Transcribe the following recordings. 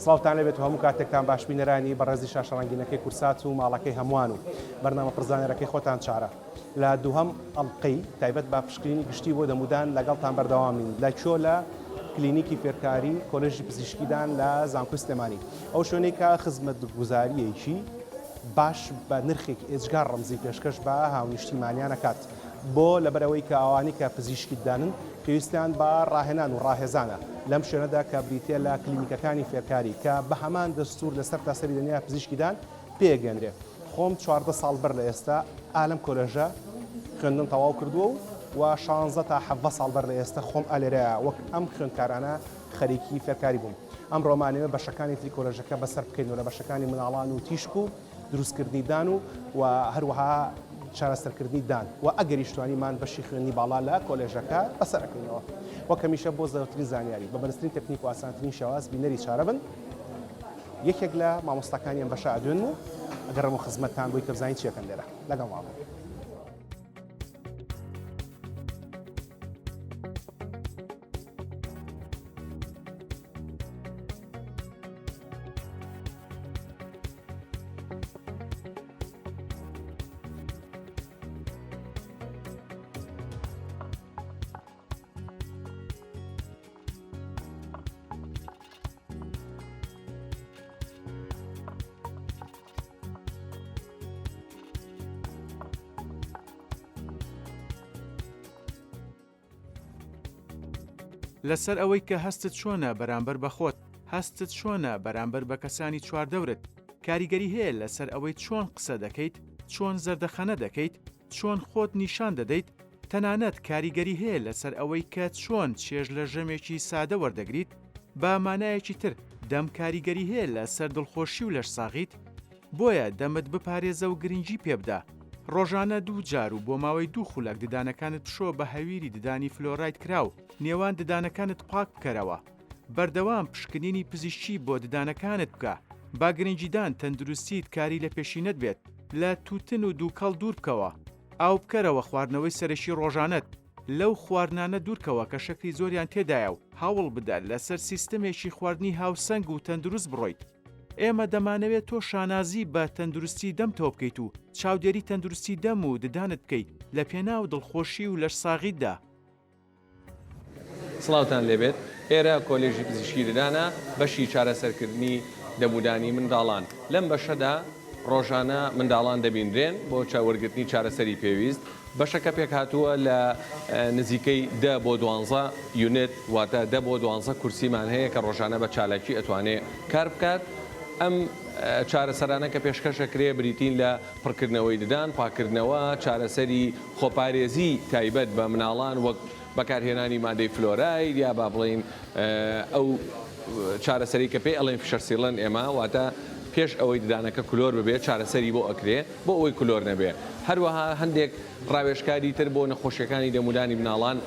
سڵاوتان لێبێت و هەموو کاتێکتان باش بینەرانی بەڕێزی شاشە ڕەنگینەکەی کورسات و ماڵەکەی هەمووان و بەرنامە پڕزانێرەکەی خۆتان چارە لە دووهەم ئەڵقەی تایبەت بە پشکنینی گشتی بۆ دەمودان لەگەڵتان بەردەوامین لە کوێ لە کلینیکی فێرکاری کۆلێژی پزیشکیدان لە زانکۆی سلێمانی ئەو شوێنەی کە خزمەتگوزارییەکی باش بە نرخێکی ئێجگار ڕەمزی پێشکەش بە هاونیشتیمانیان ئەکات بۆ لەبەرئەوەی کە ئەوانەی کە پزیشکی ددانن پێویستیان بە ڕاهێنان و ڕاهێزانە لەم شوێنەدا کە بریتیە لە کلینیکەکانی فێرکاری کە بە هەمان دەستور لە سەرتاسەری دنیا پزیشکی دان پێگەنرێ خۆم 14 ساڵ بەر لە ئێستا ئا لەم کۆلێژە خوێندنم تەواو کردووە و و 16 تا 17 ساڵ بەر لە ئێستا خۆم ئالێرەیە وەک ئەم خوێندکارانە خەریکی فێرکاری بووم. ئەمڕۆ مانەوێ بەشەکانی تری کۆلێژەکە بەسەر بکەین و لە بەشەکانی مناڵان و تیشک و دروستکردنی دان و و هەروەها چارەسەرکردنی دان و ئەگەریش توانیمان بەشی خوێندنی باڵا لە کۆلێژەکە بەسەر ئەکەینەوە. وەک هەمیشە بۆ زۆرترین زانیاری بە بەرزترین تەکنیک و ئاسانترین شێواز بینەری چارە بن. یەکێک لە مامۆستاکانی ئەم بەشە ئەدوێنم و ئەگەڕێمەوە خزمەتتان بۆی کە بزانین چی ئەکەن لێرە. لەگەڵمان بن. لەسەر ئەوەی کە هەستت چۆنە بەرامبەر بە خۆت، هەستت چۆنە بەرامبەر بە کەسانی چواردەورت، کاریگەری هەیە لەسەر ئەوەی چۆن قسە دەکەیت، چۆن زەردەخەنە دەکەیت، چۆن خۆت نیشان دەدەیت، تەنانەت کاریگەری هەیە لەسەر ئەوەی کە چۆن چێژ لە ژەمێکی سادە وەردەگریت، بە مانایەکی تر دەم کاریگەری هەیە لەسەر دڵخۆشی و لەشساغیت، بۆیە دەمت بپارێزە و گرنگی پێبدە. ڕۆژانە دوو جار و بۆ ماوەی دوو خولەک ددانەکانت بشۆ بە هەویری ددانی فلۆراید کراو، نێوان ددانەکانت پاک بکەرەوە. بەردەوام پشکنینی پزیشکی بۆ ددانەکانت بکە. با گرنگیدان تەندروستیت کاری لەپێشینەت بێت. لە تووتن و دووکەڵ دوور بکەوە. ئاو بکەرەوە خواردنەوەی سەرەکی ڕۆژانەت. لەو خواردنانە دوورکەوە کە شەکری زۆریان تێدایە و هەوڵبدە لەسەر سیستمێکی خواردنی هاوسەنگ و تەندروست بڕۆیت. ئێمە دەمانەوێت تۆ شانازی بە تەندروستی دەمتەوە بکەیت و چاودێری تەندروستی دەم و ددانت بکەیت لە پێناو دڵخۆشی و لەشساغیتدا. سڵاوتان لێبێت ئێرە کۆلێژی پزیشکی ددانە بەشی چارەسەرکردنی دەمودانی منداڵان لەم بەشەدا ڕۆژانە منداڵان دەبینرێن بۆ وەرگرتنی چارەسەری پێویست بەشەکە پێکهاتووە لە نزیکەی دە بۆ دوانزە unit واتە دە بۆ دوانزە کورسیمان هەیە کە ڕۆژانە بە چالاکی ئەتوانێ کار بکات. ئەم چارەسەرانە کە پێشکەش ئەکرێ بریتین لە پڕکردنەوەی ددان، پاککردنەوە، چارەسەری خۆپارێزی تایبەت بە مناڵان وەک بەکارهێنانی مادەی فلۆراید یا با بڵێین ئەو چارەسەری کە پێی ئەڵێن fissure sealant ئێمە واتە پێش ئەوەی ددانەکە کلۆر ببێت چارەسەری بۆ ئەکرێ بۆ ئەوەی کلۆر نەبێ هەروەها هەندێک ڕاوێژکاری تر بۆ نەخۆشیەکانی دەمودانی مناڵان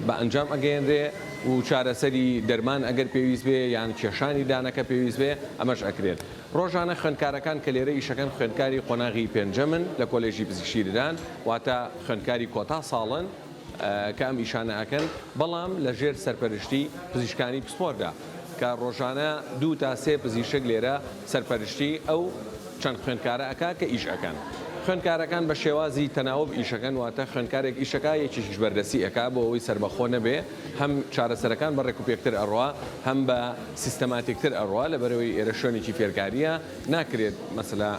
بە ئەنجام ئەگەیەنرێ و چارەسەری دەرمان ئەگەر پێویست بێ یان کێشانی دانەکە پێویست بێ ئەمەش ئەکرێت. ڕۆژانە خوێندکارەکان کە لێرە ئیشەکەن خوێندکاری قۆناغی پێنجەمن لە کۆلێژی پزیشکی ددان واتە خوێندکاری کۆتا ساڵن کە ئەم ئیشانە ئەکەن بەڵام لە ژێر سەرپەرشتی پزیشکانی پسپۆردا کە ڕۆژانە دوو تا سێ پزیشک لێرە سەرپەرشتی ئەو چەند خوێندکارە ئەکا کە ئیش ئەکەن. خوێندکارەکان بە شێوازی تەناوب ئیش ئەکەن واتە خوێندکارێک ئیش ئەکا یەکێکیش بەردەستی ئەکا بۆ ئەوەی سەربەخۆ نەبێ هەم چارەسەرەکان بە ڕێکوپێکتر ئەڕوا هەم بە سیستەماتیکتر ئەڕوا لەبەرئەوەی ئێرە شوێنێکی فێرکارییە ناکرێت مەسەلا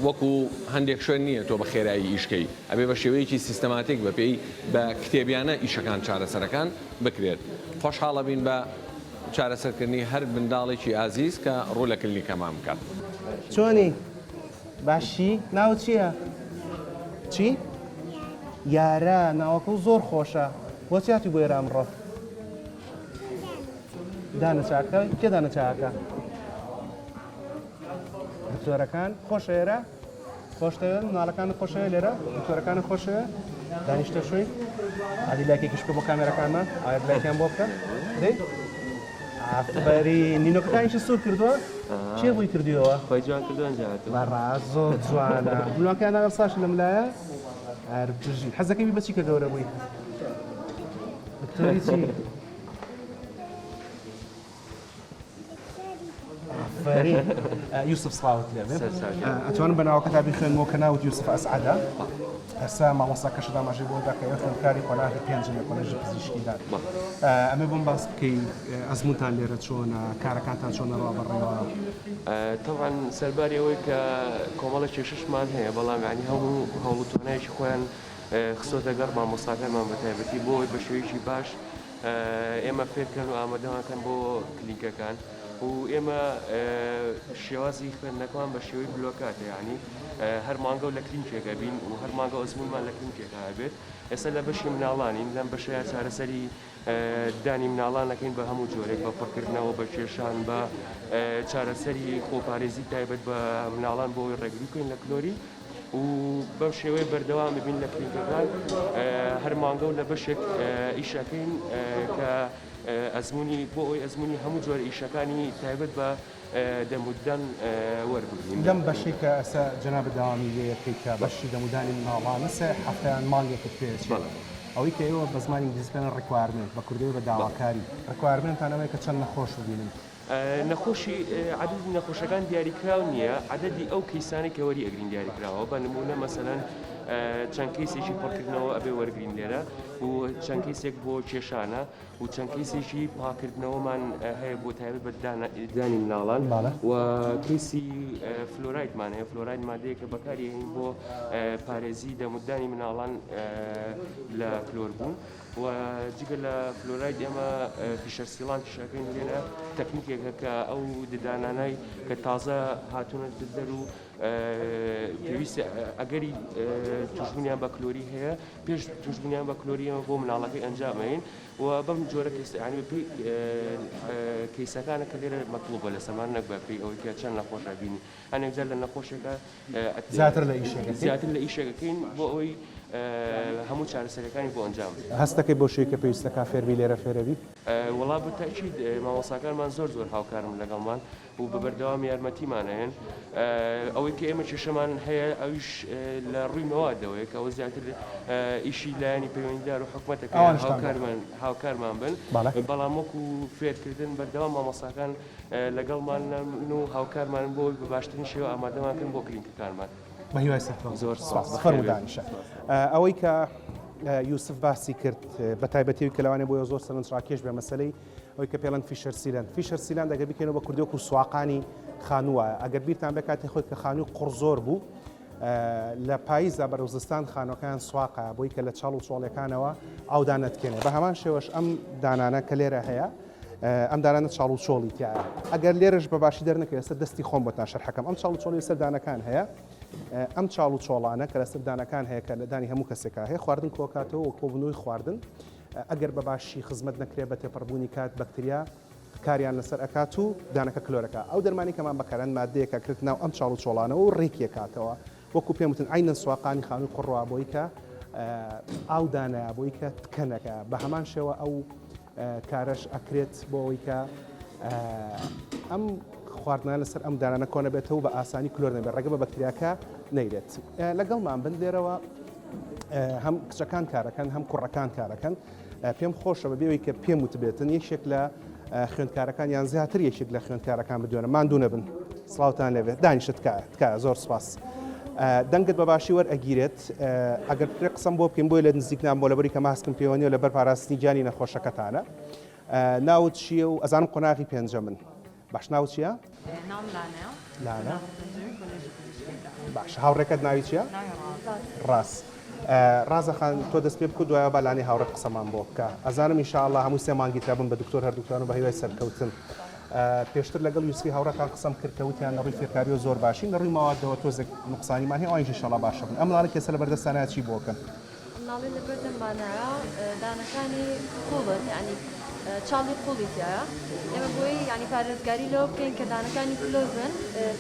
وەکو هەندێک شوێن نییە تۆ بە خێرایی ئیش کەی ئەبێ بە شێوەیەکی سیستەماتیک بە پێی بە کتێبیانە ئیشەکان چارەسەرەکان بکرێت خۆشحاڵەبین بە چارەسەرکردنی هەر منداڵێکی ئازیز کە ڕوو لە کلینیکەمان بکات. چۆنی باشی ناوت چییە؟ چی؟ یارا ناوەکەو زۆر خۆشە بۆچی هاتی بۆ ئێرە ئەمڕۆ؟ دانە چاکە کێ دانە چاکە؟ دکتۆرەکان خۆشە ئێرە؟ خۆشتەوێت مناڵەکانت خۆشەوێت لێرە دکتۆرەکانت خۆشەوێت دانیشتە شوی ئادی لایکێکیش بکە بۆ کامێرەکانمان ئایا لایکیان بۆ بکە دەی ئافەرین نینۆکەکانیشی سوور کردووە کێ بۆی کردووەوە خۆی جوان کردووە ئەنجا هاتووە بەڕاست زۆر جوانە ملوانکەیان لەگەڵ ساش لەم لایە هەر بژی حەزەکەی بی بە چی کە گەورە بووی دکتۆری چی؟ ئافەرین یوسف سڵاوت لێ بێ. ئەتوانم بە ناوەکەتا بیخوێنمەوە کە ناوت یوسف ئەسعەدە. ئێستا مامۆستاکەشت ئاماژەی بۆ دا کە ئێوە خوێندکاری قۆناغی پێنجن لە کۆلێژی پزیشکیدان. ئەمێ بۆم باس بکەی ئەزموونتان لێرە چۆنە، کارەکانتان چۆن ئەڕوا بەڕێوە؟ تەبعەن سەرباری ئەوەی کە کۆمەڵە کێشەشمان هەیە بەڵام یانی هەموو هەوڵ و توانایەکی خۆیان خستۆتە گەڕ مامۆستاکانمان بە تایبەتی بۆ ئەوەی بە شێوەیەکی باش ئێمە فێرکەن و ئامادەمان کەن بۆ کلینکەکان و ئێمە شێوازی خوێندنەکەمان بە شێوەی بلۆکاتە یعنی هەر مانگە و لە کلینکێک ئەبین و هەر مانگە ئەزموونمان لە کلینکێکا ئەبێت ئێستا لە بەشی مناڵانین لەم بەشەیە چارەسەری دانی مناڵان ئەکەین بە هەموو جۆرێک بە پڕکردنەوە بە کێشان بە چارەسەری خۆپارێزی تایبەت بە مناڵان بۆ ئەوەی ڕێگری بکەین لە کلۆری و بەم شێوەیە بەردەوام ببین لە کلینکەکان هەر مانگە و لە بەشێک ئیشەکەین کە ئەزمموی بۆ ئەوی ئەزمموی هەموو جۆرە ئیشەکانی تایبەت بە دەموددان وەربگرین. لەم بەشەی کە ئێستا جەنابت داوامی لێ ئەکەی کە بەشی دەمودانی مناڵانە سێ هەفتە یان مانگێکت پێ ئەچێ ئەوەی کە ئێوە بە زمانی ئینگلیزی پێ ئەڵێن requirement بە کوردی بە داواکاری requirement تان ئەوەیە کە چەند نەخۆش ببینن. نەخۆشی عەدەدی نەخۆشەکان دیاریکراو نییە عەدەدی ئەو کەیسانەی کە وەری ئەگرین دیاریکراوە بە نموونە مەسەلەن چەند کەیسێکی پڕکردنەوە ئەبێ وەرگرین لێرە و چەند کەیسێک بۆ کێشانە و چەند کەیسێکی پاکردنەوەمان هەیە بۆ تایبەت بە ددانی مناڵان و کەیسی فلۆرایدمان هەیە فلۆراید مادەیە کە بەکاری بۆ پارێزی دەموددانی مناڵان لە کلۆر بوون و جگە لە فلۆراید ئێمە fissure sealant یش ئەکەین لێرە تەکنیکێکە کە ئەو ددانانای کە تازە هاتوونە دەر و پێویستە ئەگەری توشبوونیان بە کلۆری هەیە پێش توشبوونیان بە کلۆری ئێمە بۆ مناڵەکەی ئەنجامەین و بەم جۆرە کەیسانی پێی کەیسەکانە کە لێرە مەطلوبە لە سەمان نەک بە پێی ئەوەی کە چەند نەخۆش ئەبینی هەنێک جار لە نەخۆشێکە زیاتر لە ئیشێکەکەی زیاتر لە ئیشێکەکەین بۆ ئەوەی هەموو چارەسەرەکانی بۆ ئەنجام بدەین. هەستەکەی بەو شێوەی کە پێویستەکا فێربی لێرە فێرەبی؟ وەڵا بە تەئکید مامۆستاکانمان زۆر زۆر هاوکارن لەگەڵمان و بە بەردەوام یارمەتیمان ئەیەن ئەوەی کە ئێمە کێشەمان هەیە ئەویش لە ڕووی مەوادەوەیە کە ئەوە زیاتر ئیشی لایەنی پەیوەندیدار و حکومەتە کە ئەوانیشتان بن. هاوکارمان هاوکارمان بن بەڵێ. بەڵام وەکو فێرکردن بەردەوام مامۆستاکان لەگەڵمانن و هاوکارمانن بۆ ئەوەی بە باشترین شێوە ئامادەمان کەن بۆ کلینکەکانمان. بە هیوای سەرکەوتن. زۆر سوپاس. سوپاس. فەرموو دانیشە. ئەوەی کە یوسف باسی کرد بە تایبەتی ئەوی کە لەوانەیە بۆیە زۆر سەرنجڕاکێش بێ مەسەلەی ئەوەی کە پێڵەن fissure sealant. Fissure sealant ئەگەر بیکەینەوە بە کوردی وەکو سواقانی خانوو وایە. ئەگەر بیرتان بێ کاتی خۆی کە خانووی قوڕ زۆر بوو لە پاییزدا بەرەو زستان خانووەکەیان سواقە بۆی کە لە چاڵ و چۆڵیەکانەوە ئاودا نەتکێنێ. بە هەمان شێوەش ئەم دانانە کە لێرە هەیە ئەم دانانە چاڵ و چۆڵی تیایە. ئەگەر لێرەش بە باشی دەرنەکەوێت سەر دەستی خۆم بۆتان شەرحەکەم. ئەم چاڵ و چۆڵی لەسەر دانەکان هەیە. ئەم چاڵ و چۆڵانە کە لەسەر دانەکان هەیە کە لە دانی هەموو کەسێکا هەیە خواردن کۆکاتەوە و کۆبوونەوەی خواردن ئەگەر بە باشی خزمەت نەکرێت بە تێپەڕبوونی کات بەکتریا کاریان لەسەر ئەکات و دانەکە کلۆرەکە ئەو دەرمانی کەمان بەکاران مادەیەک ئەکرێت ناو ئەم چاڵ و چۆڵانەوە و ڕێکیەکاتەوە وەکو پێم وتن عەینەن سواقانی خانووی قوڕوا بۆی کە ئاو دانایە بۆی کە تکەنەکە بە هەمان شێوە ئەو کارەش ئەکرێت بۆ ئەوەی کە ئەم خواردنە لەسەر ئەم دانانە کۆنە بێتەوە بە ئاسانی کلۆر نەبێت ڕێگە بە بەکتریاکە نەیرێت لەگەڵمان بن لێرەوە هەم کچەکان کارەکەن هەم کوڕەکان کارەکەن پێم خۆشە بە بێەوەی کە پێم وتبێتن یەکێک لە خوێندکارەکان یان زیاتر یەکێک لە خوێندکارەکان بدوێنە ماندوو نەبن سڵاوتان لێبێت دانیشە تکایە تکایە زۆر سپاس دەنگت بە باشی وەرئەگیرێت ئەگەر بکرێت قسەم بۆ بکەین بۆی لە نزیک نام بۆ لەبەری کە ماسکم پێوە نییە لەبەر پاراستنی گیانی نەخۆشەکەتانە ناوت چییە و ئەزانم قۆناغی پێنجەمن باش ناوت چییە؟ ناوم لانەیە. لانە. قۆناغی پێنجەمی کۆلێژی پزیشکی. باشە هاوڕێکەت ناوی چییە؟ ناوی ڕازە. ڕاز. ڕازە خان تۆ دەست پێ بکە دوایەوە با لانەی هاوڕێت قسەمان بۆ بکە. ئەزانم ان شاء اللە هەموو سێ مانگی ترا بم بە دکتۆر هەردووکتان و بە هیوای سەرکەوتن. پێشتر لەگەڵ یوسفی هاوڕێتان قسەم کرد کە وتیان لە ڕووی فێرکاریەوە زۆر باشین لە ڕووی مەوادەوە تۆزێک نوقسانیمان هەیە ئەوانیش ان شاء اللە باشە بن. ئەم مناڵەی کە ئێستا لەبەردەستانایە چی بۆ کەن؟ مناڵی لەبەر دەممانایە دانەکانی قوڵن یانی چاڵی قوڵی تیایە ئێمە بۆی یانی پارێزگاری لەوە بکەین کە دانەکانی کلۆر بن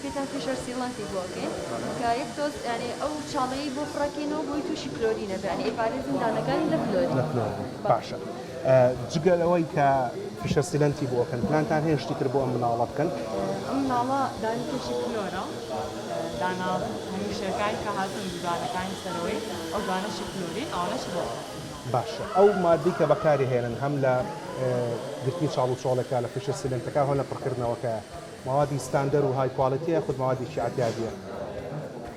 پێتان fissure sealant ی بۆ ئەکەین کە یەک تۆز یانی ئەو چاڵەی بۆ پڕەکەینەوە بۆی تووشی کلۆری نەبێ یانی ئەیپارێزین دانەکانی لە کلۆری لە کلۆر بوون باشە جگە لەوەی کە fissure sealant ی بۆ ئەکەن پلانتان هەیە شتی تر بۆ ئەم مناڵە بکەن؟ ئەم مناڵە دانیکێکی کلۆرە دانە هەمیشەکانی کە هاتوون دوانەکانی سەرەوەی ئەو دوانەشی کلۆرین ئەوانەشی بۆ ئەکەین. باشە ئەو مادەی کە بەکاری هێنن هەم لە گرتنی چاڵ و چۆڵێکە لە fissure sealant ەکە هەم لە پڕکردنەوەکە. مەوادی ستاندەر و high quality یە یاخود مەوادێکی عەتیادیە؟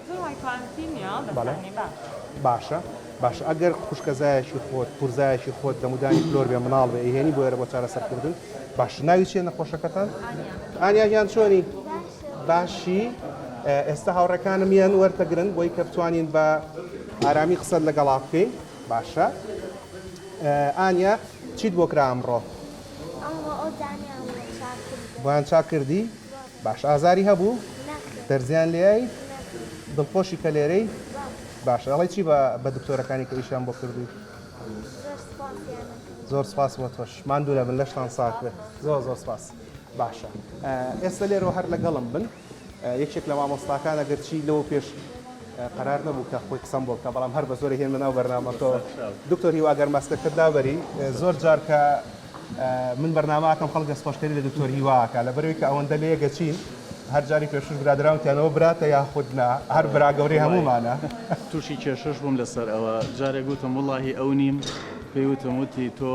زۆر high quality نییە بەس بەڵێ یانی باشە. باشە باشە ئەگەر خوشکەزایەکی خۆت پورزایەکی خۆت دەمودانی کلۆر بێ مناڵ بێ ئەیهێنی بۆ ئێرە بۆ چارەسەرکردن؟ باشە ناوی چیە نەخۆشەکەتان؟ ئانیا. ئانیا گیان چۆنی؟ باشی ئێستا هاوڕێکانم یەن وەرتەگرن بۆی کە بتوانین بە ئارامی قسەت لەگەڵا بکەین باشە ئانیا چیت بۆ کرا ئەمڕۆ؟ ئەمڕۆ ئەو دانیان بۆ چاک کردم. بۆیان چاک کردی؟ باشە ئازاری هەبوو؟ نەخێر. دەرزیان لێیای؟ نەخێر. دڵخۆشی کە لێرەی؟ بەڵێ. باشە ئەڵێی چی بە بە دکتۆرەکانی کە ئیشیان بۆ کردووی؟ زۆر سوپاسیان ئەکەم. زۆر سوپاس بۆ تۆش ماندوو نەبن لەشتان ساغ بێت زۆر زۆر سوپاس. باشە ئێستا لێرەوە هەر لەگەڵم بن یەکێک لە مامۆستاکان ئەگەرچی لەوە پێش قەرار نەبوو کە خۆی قسەم بۆ بکە بەڵام هەر بە زۆری هێنمە ناو بەرنامەکەەوە دکتۆر هیوا گەر ماسکەکەت لابەری زۆر جار کە من بەرنامەکەم خەڵک دەستخۆشکەری لە دکتۆر هیواکە لە بەرەوەی کە ئەوەندە لێ گەچین هەر جاری پێشوش برادراونتیانەوە براتە یاخود نا هەر برا گەورەی هەمومانە تووشی کێشەش بووم لەسەر ئەوە جارێک وتم وڵاهی ئەو نیم پێی وتم وتی تۆ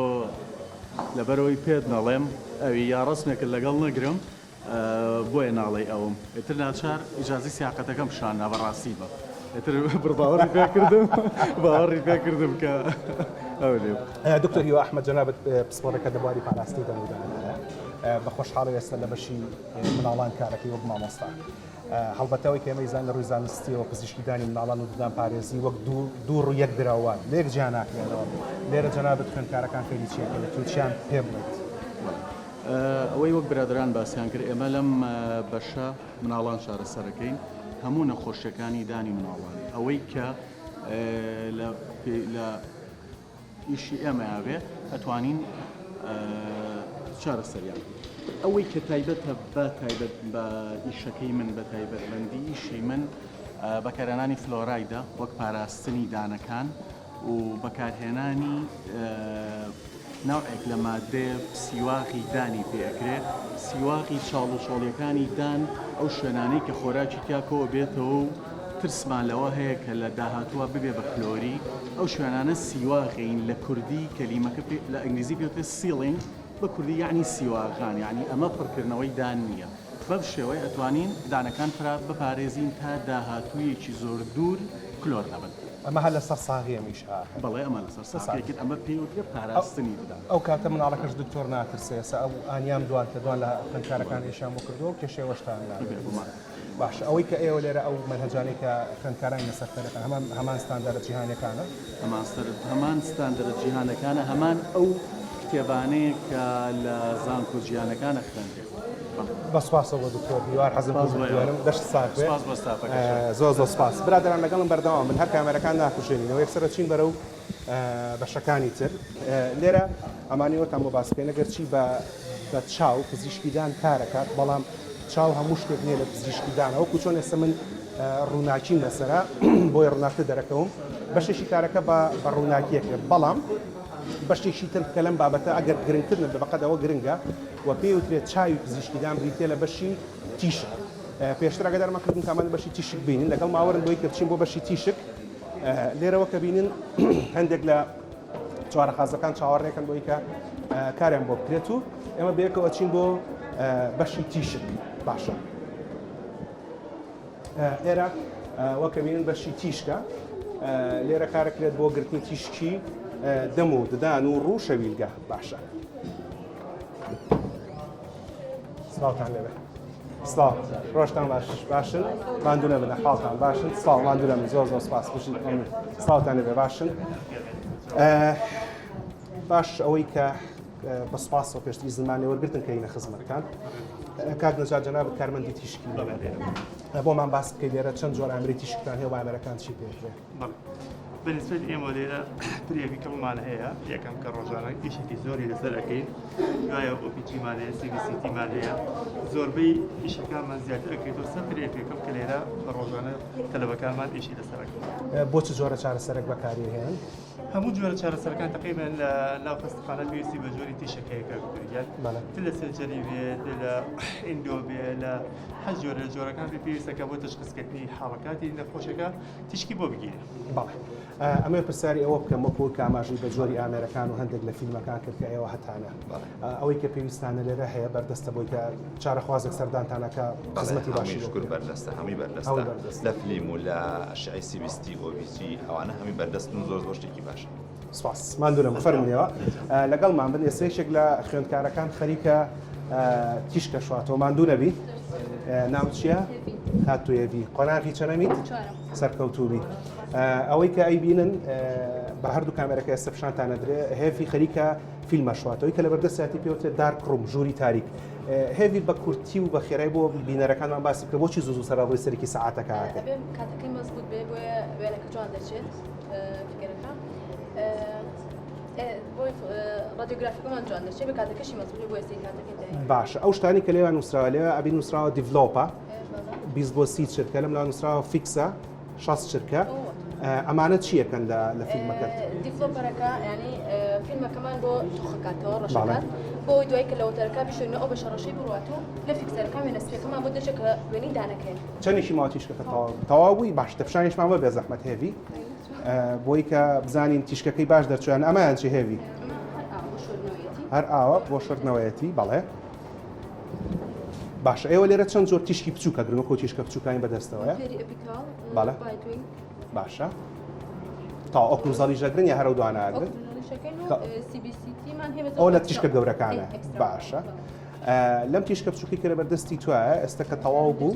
لەبەرئەوەی پێت نەڵێم ئەوی یا ڕەسمێکت لەگەڵ نەگرم بۆیە ناڵێی ئەوم ئیتر ناچار ئیجازەی سیاقەتەکەم پیشان دا بەڕاستی بە ئیتر بڕ باوەڕی پێ کردم باوەڕی پێ کردم کە ئەو نیم. دکتۆر هیوا ئەحمەد جەنابت پسپۆڕێکە لە بواری پاراستنی دەم و دداندا بە خۆشحاڵی ئێستا لە بەشی مناڵان کارەکەی وەک مامۆستا. هەڵبەتە ئەوەی کە ئێمە ئەیزانین لە ڕووی زانستییەوە پزیشکی دانی مناڵان و ددان پارێزی وەک دوو ڕووی یەک دراو وان، لە یەک جیا ناکرێنەوە. لێرە جەنابت خوێندکارەکان فێری چی ئەکەی؟ تۆ چیان پێ بڵێیت؟ ئەوەی وەک برادەران باسیان کرد ئێمە لەم بەشە مناڵان چارەسەرەکەین هەموو نەخۆشیەکانی دانی مناڵان ئەوەی کە لە ئیشی ئێمەیا بێ ئەتوانین چارەسەریان بکەین. ئەوەی کە تایبەتە بە تایبەت بە ئیشەکەی من بە تایبەتمەندی ئیشی من بەکارهێنانی فلۆرایدە وەک پاراستنی دانەکان و بەکارهێنانی نەوعێک لە ماددەیە سیواغی دانی پێ ئەکرێ سیواغی چاڵ و چۆڵیەکانی دان ئەو شوێنانەی کە خۆراکی تیا کۆ بێتەوە و ترسمان لەوە هەیە کە لە داهاتووە ببێ بە کلۆری ئەو شوێنانە سیواغین لە کوردی کەلیمەکە پێ لە ئینگلیزی پێ وترێ sealing بە کوردی یەعنی سیواغان یەعنی ئەمە پڕکردنەوەی دان نییە بەم شێوەیە ئەتوانین دانەکان پرا بپارێزین تا داهاتوویەکی زۆر دوور کلۆر نەبن. ئەمە هەر لەسەر ساغی ئەم ئیشە ئەکەن. بەڵێ ئەمە لەسەر ساغی ئەکەین ئەمە پێی وترێ پاراستنی ددان. ئەو کاتە مناڵەکەش دکتۆر ناترسێ ئێستا ئەو ئانیام دوان کە دوان لە خوێندکارەکان ئیشیان بۆ کردووە و کێشەی وەشتان نابێت. بێگومان. باشە ئەوەی کە ئێوە لێرە ئەو مەنهەجانەی کە خوێندکارانی لەسەر فێرەکەن هەمان هەمان ستاندەرە جیهانیەکانە؟ هەمان ستەر هەمان ستاندەرە جیهانەکانە هەمان ئەو کتێبانەیە کە لە زانکۆ جیهانەکان ئەخوێنرێ. بەڵێ. بە سوپاسەوە بۆ دکتۆر هیوار حەزم سوپاس کرد بۆ ئێوە. بتوانم دەشت ساغ بێ. سوپاس بۆ ستافەکەشت. زۆر زۆر سوپاس. برادەران لەگەڵم بەردەوام بن هەر کامێرەکان ناکوژێنینەوە یەکسەر ئەچین بەرەو بەشەکانی تر. لێرە ئەمانەوەتان بۆ باس بکەین ئەگەرچی بە بە چاو پزیشکی دان کارەکات بەڵام چاو هەموو شتێک نییە لە پزیشکی دانە وەکو چۆن ئێستا من ڕووناکیم لەسەرە بۆیە ڕووناکتر دەرەکەوم بەشێکی کارەکە بە بە ڕووناکیەکرێت بەڵام بەشێکی تر کە لەم بابەتە ئەگەر گرنگتر نەبێت بەقەد ئەوە گرنگە و پێی وترێت چاوی پزیشکی دان بریتیە لە بەشی تیشک پێشتر ئەگەدارمان کردن کامان بەشی تیشک بینن لەگەڵ ماوەرن بۆی کە بچین بۆ بەشی تیشک لێرەوە کە بینن هەندێک لە چوارەخازەکان چاوەڕێکن بۆی کە کاریان بۆ بکرێت و ئێمە بەیەکەوە چین بۆ بەشی تیشک باشە ئێرە وەکە بینن بەشی تیشکە لێرە کارەکرێت بۆ گرتنی تیشکی دەم و ددان و ڕوو شەویلگە باشە سڵاوتان لێبێ سڵاو ڕۆژتان باش باشن ماندوو نەبن حاڵتان باشن سڵاو ماندوو نەبن زۆر زۆر سپاس بژیت مەمنون سڵاوتان لێبێ باشن باش ئەوەی کە بە سپاسەوە پێشتری زمانی وەرگتن کە اینە خزمەتتان کاک نەجات جەنابت کارمەندی تیشکی بۆمان باس بکەیت لێرە چەند جۆر ئامری تیشکتان هەیە و ئامرەکان چی پێکرێت بە نسبەت ئێمە لێرە periapical مان هەیە یەکەم کە ڕۆژانە ئیشێکی زۆری لەسەر ئەەکەین دوایە OPG مان هەیە CBCT مان هەیە زۆربەی ئیشەکانمان زیاتر ئەکرێتەوە سەر periapical کە لێرە بە ڕۆژانە تەلەبەکانمان ئیشی لەسەر ئەکەن. بۆ چ جۆرە چارەسەرێک بەکاری هێنن؟ هەموو جۆرە چارەسەرەکان تقریبا لە ناو خەستەخانە پێویستی بە جۆری تیشک هەیە کاک دکتۆر گیان بەڵێ. چ لە surgery بێت لە endo بێ لە هەر جۆرە لە جۆرەکان بێ پێویستی. پێویستەکە بۆ تەشخیسکردنی حاڵەکاتی نەخۆشەکە تیشکی بۆ بگیرێ. بەڵێ ئەمەوێ پرسیاری ئەوە بکەم وەکو کە ئاماژەی بە جۆری ئامێرەکان و هەندێک لە فیلمەکان کرد کە ئێوە هەتانە ئەوەی کە پێویستانە لێرە هەیە بەردەستە بۆی کە چارەخوازێک سەردانتانەکە خزمەتی باشی شکر بەردەستە هەمووی بەردەستە لە فلیم و لە ئەشعەی CBCT OPG ئەوانە هەمووی بەردەستن و زۆر زۆر شتێکی باشە. سپاس ماندوو نەبن فەرموونەوە لەگەڵمان بن ئێستا یەکێک لە خوێندکارەکان خەریکە تیشکە شواتەوە ماندوو نەبی ناو چییە؟ خاتوێڤی قۆناغی چەنەمیت سەرکەوتوبی ئەوەی کە ئەیبینن بە هەردوو کامێرەکە ئێستا پیشانتان ئەدرێ هێڤی خەریکە فیلمە شواتەوەی کە لە بەردەستیاتی پێوترێت dark room ژووری تاریک هێڤی بە کورتی و بە خێرای بۆ بینەرەکانمان باسی بکە بۆچی زوو زوو سەرڕووی سەرکی سەعاتەکە کاتەکەی مەزبوط بێ بۆیە وێنەکە جوان دەچێت figure ەکە بۆی radiography ەکەمان جوان دەچێت بە کاتەکەشی مەزبوط بۆیە سەی کاتەکەی باشە ئەو شتانی کە لێوان نووسراوە لێوە ئەبی نووسراوە develop ە 20 بۆ 30 چرکە لەم لا نووسراوە fix ە 60 چرکە ئەمانە چیەکەن لە لە فیلمەکە؟ developer ەکە ینی فیلمەکەمان بۆ تۆخەکاتەوە ڕەشەکات بۆ دوای کە لە water ەکە بشێنەوە ئەو بەشە ڕەشەی بڕات و لە fixer ەکە وێنە سپیەکەمان بۆ دەچێت کە وێنەی دانەکەین. چەندێکی ماوە تیشکەکە تەواو تەواو بووی باش دەپشانیشمان بە بێزەحمەت هێڤی بۆی کە بزانین تیشکەکەی باش دەرچویان ئەمایان چی هێوی هەر ئاوە بۆ شردنەوەیەتی بەڵێ باشە ئێوە لێرە چەند زۆر تیشکی بچووکە گرن وەکو تیشکە بچووکانی بەدەستەوەیە بەڵێ باشە تا ئۆکلوزەڵی ژەگرن یا هەرە دواناگرن ئەو لە تیشکە گەورەکانە باشە لەم تیشکە بچووکی کە لەبەر دەستی توایە ئێستا کە تەواو بوو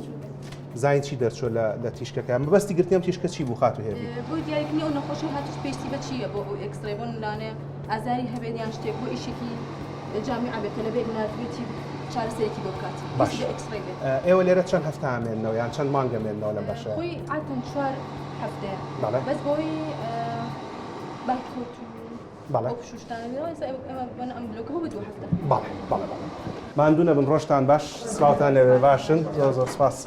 زین چی دەرچوە لە تیشکەکە مەبەستی گرتنی ئەم تیشکە چی بوو خاتو هێڤی؟ بۆ دیاریکردنی ئەو نەخۆشی هاتوش پێویستی بە چییە بۆ ئەو X-ray بۆ نمونانێ ئازاری هەبێت یان شتێک بۆ ئیشێکی جامیعە بێت تەلەبەیەک ناردبێتی چارەسەرێکی بۆ بکات باش پێویستی بە X-ray بێت. ئێوە لێرە چەند هەفتە ئەمێننەوە یان چەند مانگ ئەمێننەوە لەم بەشە؟ خۆی عادەتەن چوار هەفتەیە بەڵێ. بەس بۆی bite و بەڵێ. ئەو پشوو شتانە ئێستا ئێمە بۆنە ئەم بلۆکە بۆ دوو هەفتە. بەڵێ بەڵێ بەڵێ. ماندوو نەبن ڕۆژتان باش سڵاوتان لێبێ باشن زۆر زۆر سپاس.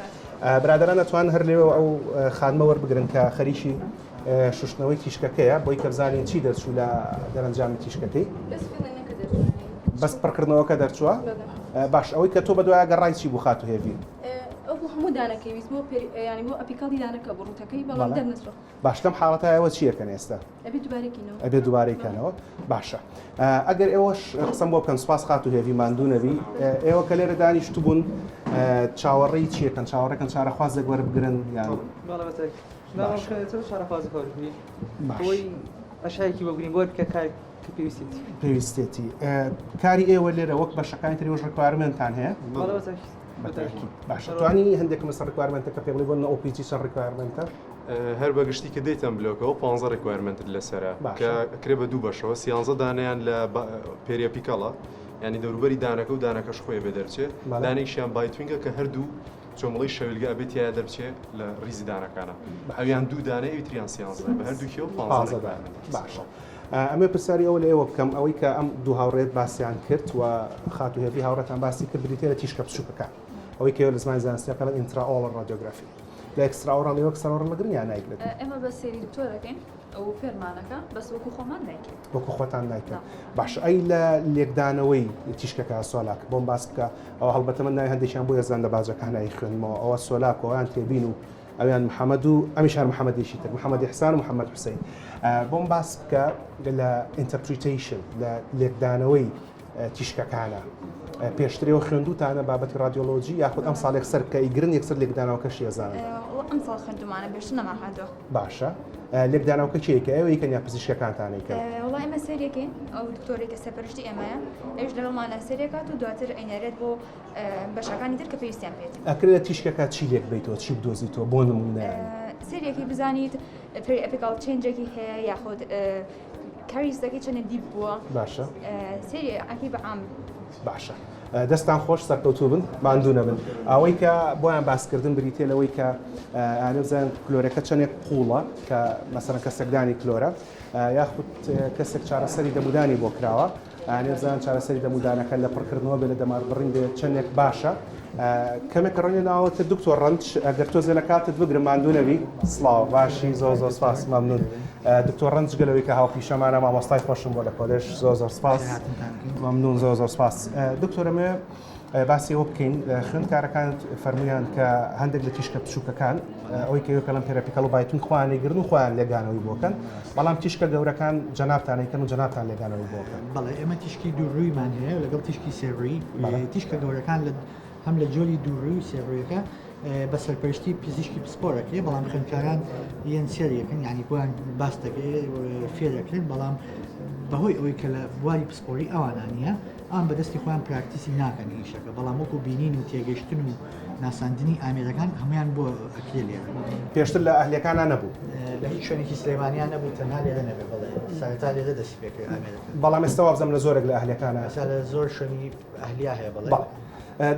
برادەران ئەتوان هەر لێوە ئەو خانمە وەربگرن کە خەریکی شوشتنەوەی تیشکەکەیە بۆی کە بزانین چی دەرچوو لە دەرەنجامی تیشکەکەی. بەس filling ەکە دەرچوو. بەس پڕکردنەوەکە دەرچووە؟ باش ئەوەی کە تۆ بەدوایە گەڕای چی بوو خاتوو هێڤی؟ ئەو بۆ هەموو دانەکەی ویست بۆ پێری یانی بۆ apical ی دانەکە بۆ ڕووتەکەی بەڵام دەرنەچووە. باش لەم حاڵەتە ئێوە چی ئەکەن ئێستا؟ ئەبێ دووبارەی کەینەوە. ئەبێ دووبارەی کەنەوە باشە ئەگەر ئێوەش قسەم بۆ بکەن سوپاس خاتوو هێڤی ماندوو نەبی ئێوە کە لێرە دانیشتبوون چاوەڕێی چی ئەکەن چاوەڕێکەن چارەخوازێک وەربگرن یان بەڵێ بەتاکید باش. چارەخوازێک وەربگرین باش. بۆی ئەشایەکی بۆ بگرین بۆ کە کار کە پێویستێتی پێویستێتی کاری ئێوە لێرە وەک بەشەکانی تری وەش requirement تان هەیە؟ بەڵێ بەتاکید بەتاکید باشە توانی هەندێکم لەسەر requirement ەکە پێ بڵێ بۆ OPG چەند requirement ە؟ هەر بە گشتی کە دێیتە ئەم بلۆکەوە پانزە requirement ت لەسەرە کە ئەکرێ بە دوو بەشەوە سیانزە دانەیان لە periapical ە یانی دەوروبەری دانەکە و دانەکەش خۆی ئەبێ دەرچێ دانێکیان bitewing ە کە هەردوو چۆمڵەی شەویلگە ئەبێ تیایا دەربچێ لە ڕیزی دانەکانە ئەویان دوو دانە ئەوی تریان سیانزە بە هەردووکیەوە پانزە دانە باشە ئەمێ پرسیاری ئەوە لە ئێوە بکەم ئەوەی کە ئەم دوو هاوڕێت باسیان کرد و خاتو هێڤی هاوڕێتان باسی کرد بریتە لە تیشکە بچووکەکان ئەوەی کە لە زمانی زانستیەکە intraoral radiography لە extraoral وەک سەرۆڕ لەگرن یان نایگرن؟ ئێمە بە سەیری دکتۆرەکەین ئەو فێرمانەکە بەس وەکو خۆمان نایکەین. وەکو خۆتان نایکەن باش ئەی لە لێکدانەوەی تیشکەکە سۆلاک بۆم باس بکە ئەوە هەڵبەتە من ناوی هەندێکیان بۆ یەزان لە باجەکان ئەیخوێنمەوە ئەوە سۆلاک و ئەویان تێبین و ئەویان محەمەد و ئەمیش هەر محەمەدێکی تر محەمەد ئیحسان و محەمەد حوسەین بۆم باس بکە لە interpretation لە لێکدانەوەی تیشکەکانە. پێشتر ئێوە خوێندووتانە بابەتی ڕادیۆلۆجی یاخود ئەم ساڵ یەکسەر کە ئیگرن یەکسەر لێکدانەوەکەشی ئەزانن؟ وەڵا ئەم ساڵ خوێندوومانە پێشتر نەمانخوێندووە. باشە لێکدانەوەکە کێ ئەیکا ئێوە ئەیکەن یا پزیشکەکانتان ئەیکەن؟ وەڵا ئێمە سەیری ئەکەین ئەو دکتۆرەی کە سەرپەرشتی ئێمەیە ئەویش لەگەڵمانە سەیری ئەکات و دواتر ئەینێرێت بۆ بەشەکانی تر کە پێویستیان پێیەتی. ئەکرێ لە تیشکەکە چی لێک بەیتەوە چی بدۆزیتەوە بۆ نموونە یانی؟ سەیری ئەکەی بزانیت periapical change ێکی هەیە یاخود caries ەکەی چەنە deep بووە باشە سەیری ئەکەی بە عام. باشە دەستان خۆش سەرکەوتوو بن ماندوو نەبن ئەوەی کە بۆیان باسکردن بریتە لەوەی کە ئانە بزانن کلۆرەکە چەندێک قوڵە کە مەسەرەن کەسێکدانی کلۆرە یاخود کەسێک چارەسەری دەمودانی بۆ کراوە ئانێ بزانن چارەسەری دەمودانەکە لە پڕکردنەوە بێ لە دەماربڕین بێ چەندێک باشە کەمێک ڕەنگە ناوەتە دکتۆر ڕەنج ئەگەر تۆزێ لە کاتت بگرم ماندوو نەبی سڵاو باشی زۆر زۆر سپاس مەمنون دکتۆر ڕەنج گەلەوەی کە هاوپیشەمانە مامۆستای خۆشم بۆ لە کۆلێژ زۆر زۆر سپاس مەمنون زۆر زۆر سپاس دکتۆرەمێ. باسی ئەوە بکەین خوێندکارەکان فەرموویان کە هەندێک لە تیشکە بچووکەکان ئەوەی کە پێڵم periapical و bitewing خۆیان لێگرن و خۆیان لێگانەوەی بۆکەن بەڵام تیشکە گەورەکان جەنابتان ئەیکەن و جەنابتان لێگانەوەی بۆکەن. بەڵێ ئێمە تیشکی دووڕوویمان هەیە لەگەڵ تیشکی سێڕووی تیشکە گەورەکان لە هەم لە جۆری دووڕووی و سێڕوویەکە بە سەرپەرشتی پزیشکی پسپۆر ئەکرێ بەڵام خوێندکاران یەن سێریەکەن یعنی بۆیان باس دەکرێت فێر دەکرێن بەڵام بەهۆی ئەوەی کە لە بواری پسپۆری ئەوانە نییە ئەوان بەدەستی خۆیان پراکتیسی ناکەن ئیشەکە بەڵام وەکو بینین و تێگەشتن و ناساندنی ئامێرەکان هەمویان بۆ ئەکرێ لێرە. پێشتر لە ئەهلیەکانا نەبوو؟ لە هیچ شوێنێکی سلێمانیا نەبوو تەنها لێرە نەبێ بەڵێ سەرەتا لێرە دەستی پێکرد ئامێرەکە. بەڵام ئێستا وابزانم لە زۆرێک لە ئەهلیەکانا. ئێستا لە زۆر شوێنی ئەهلیا هەیە بەڵێ. بەڵێ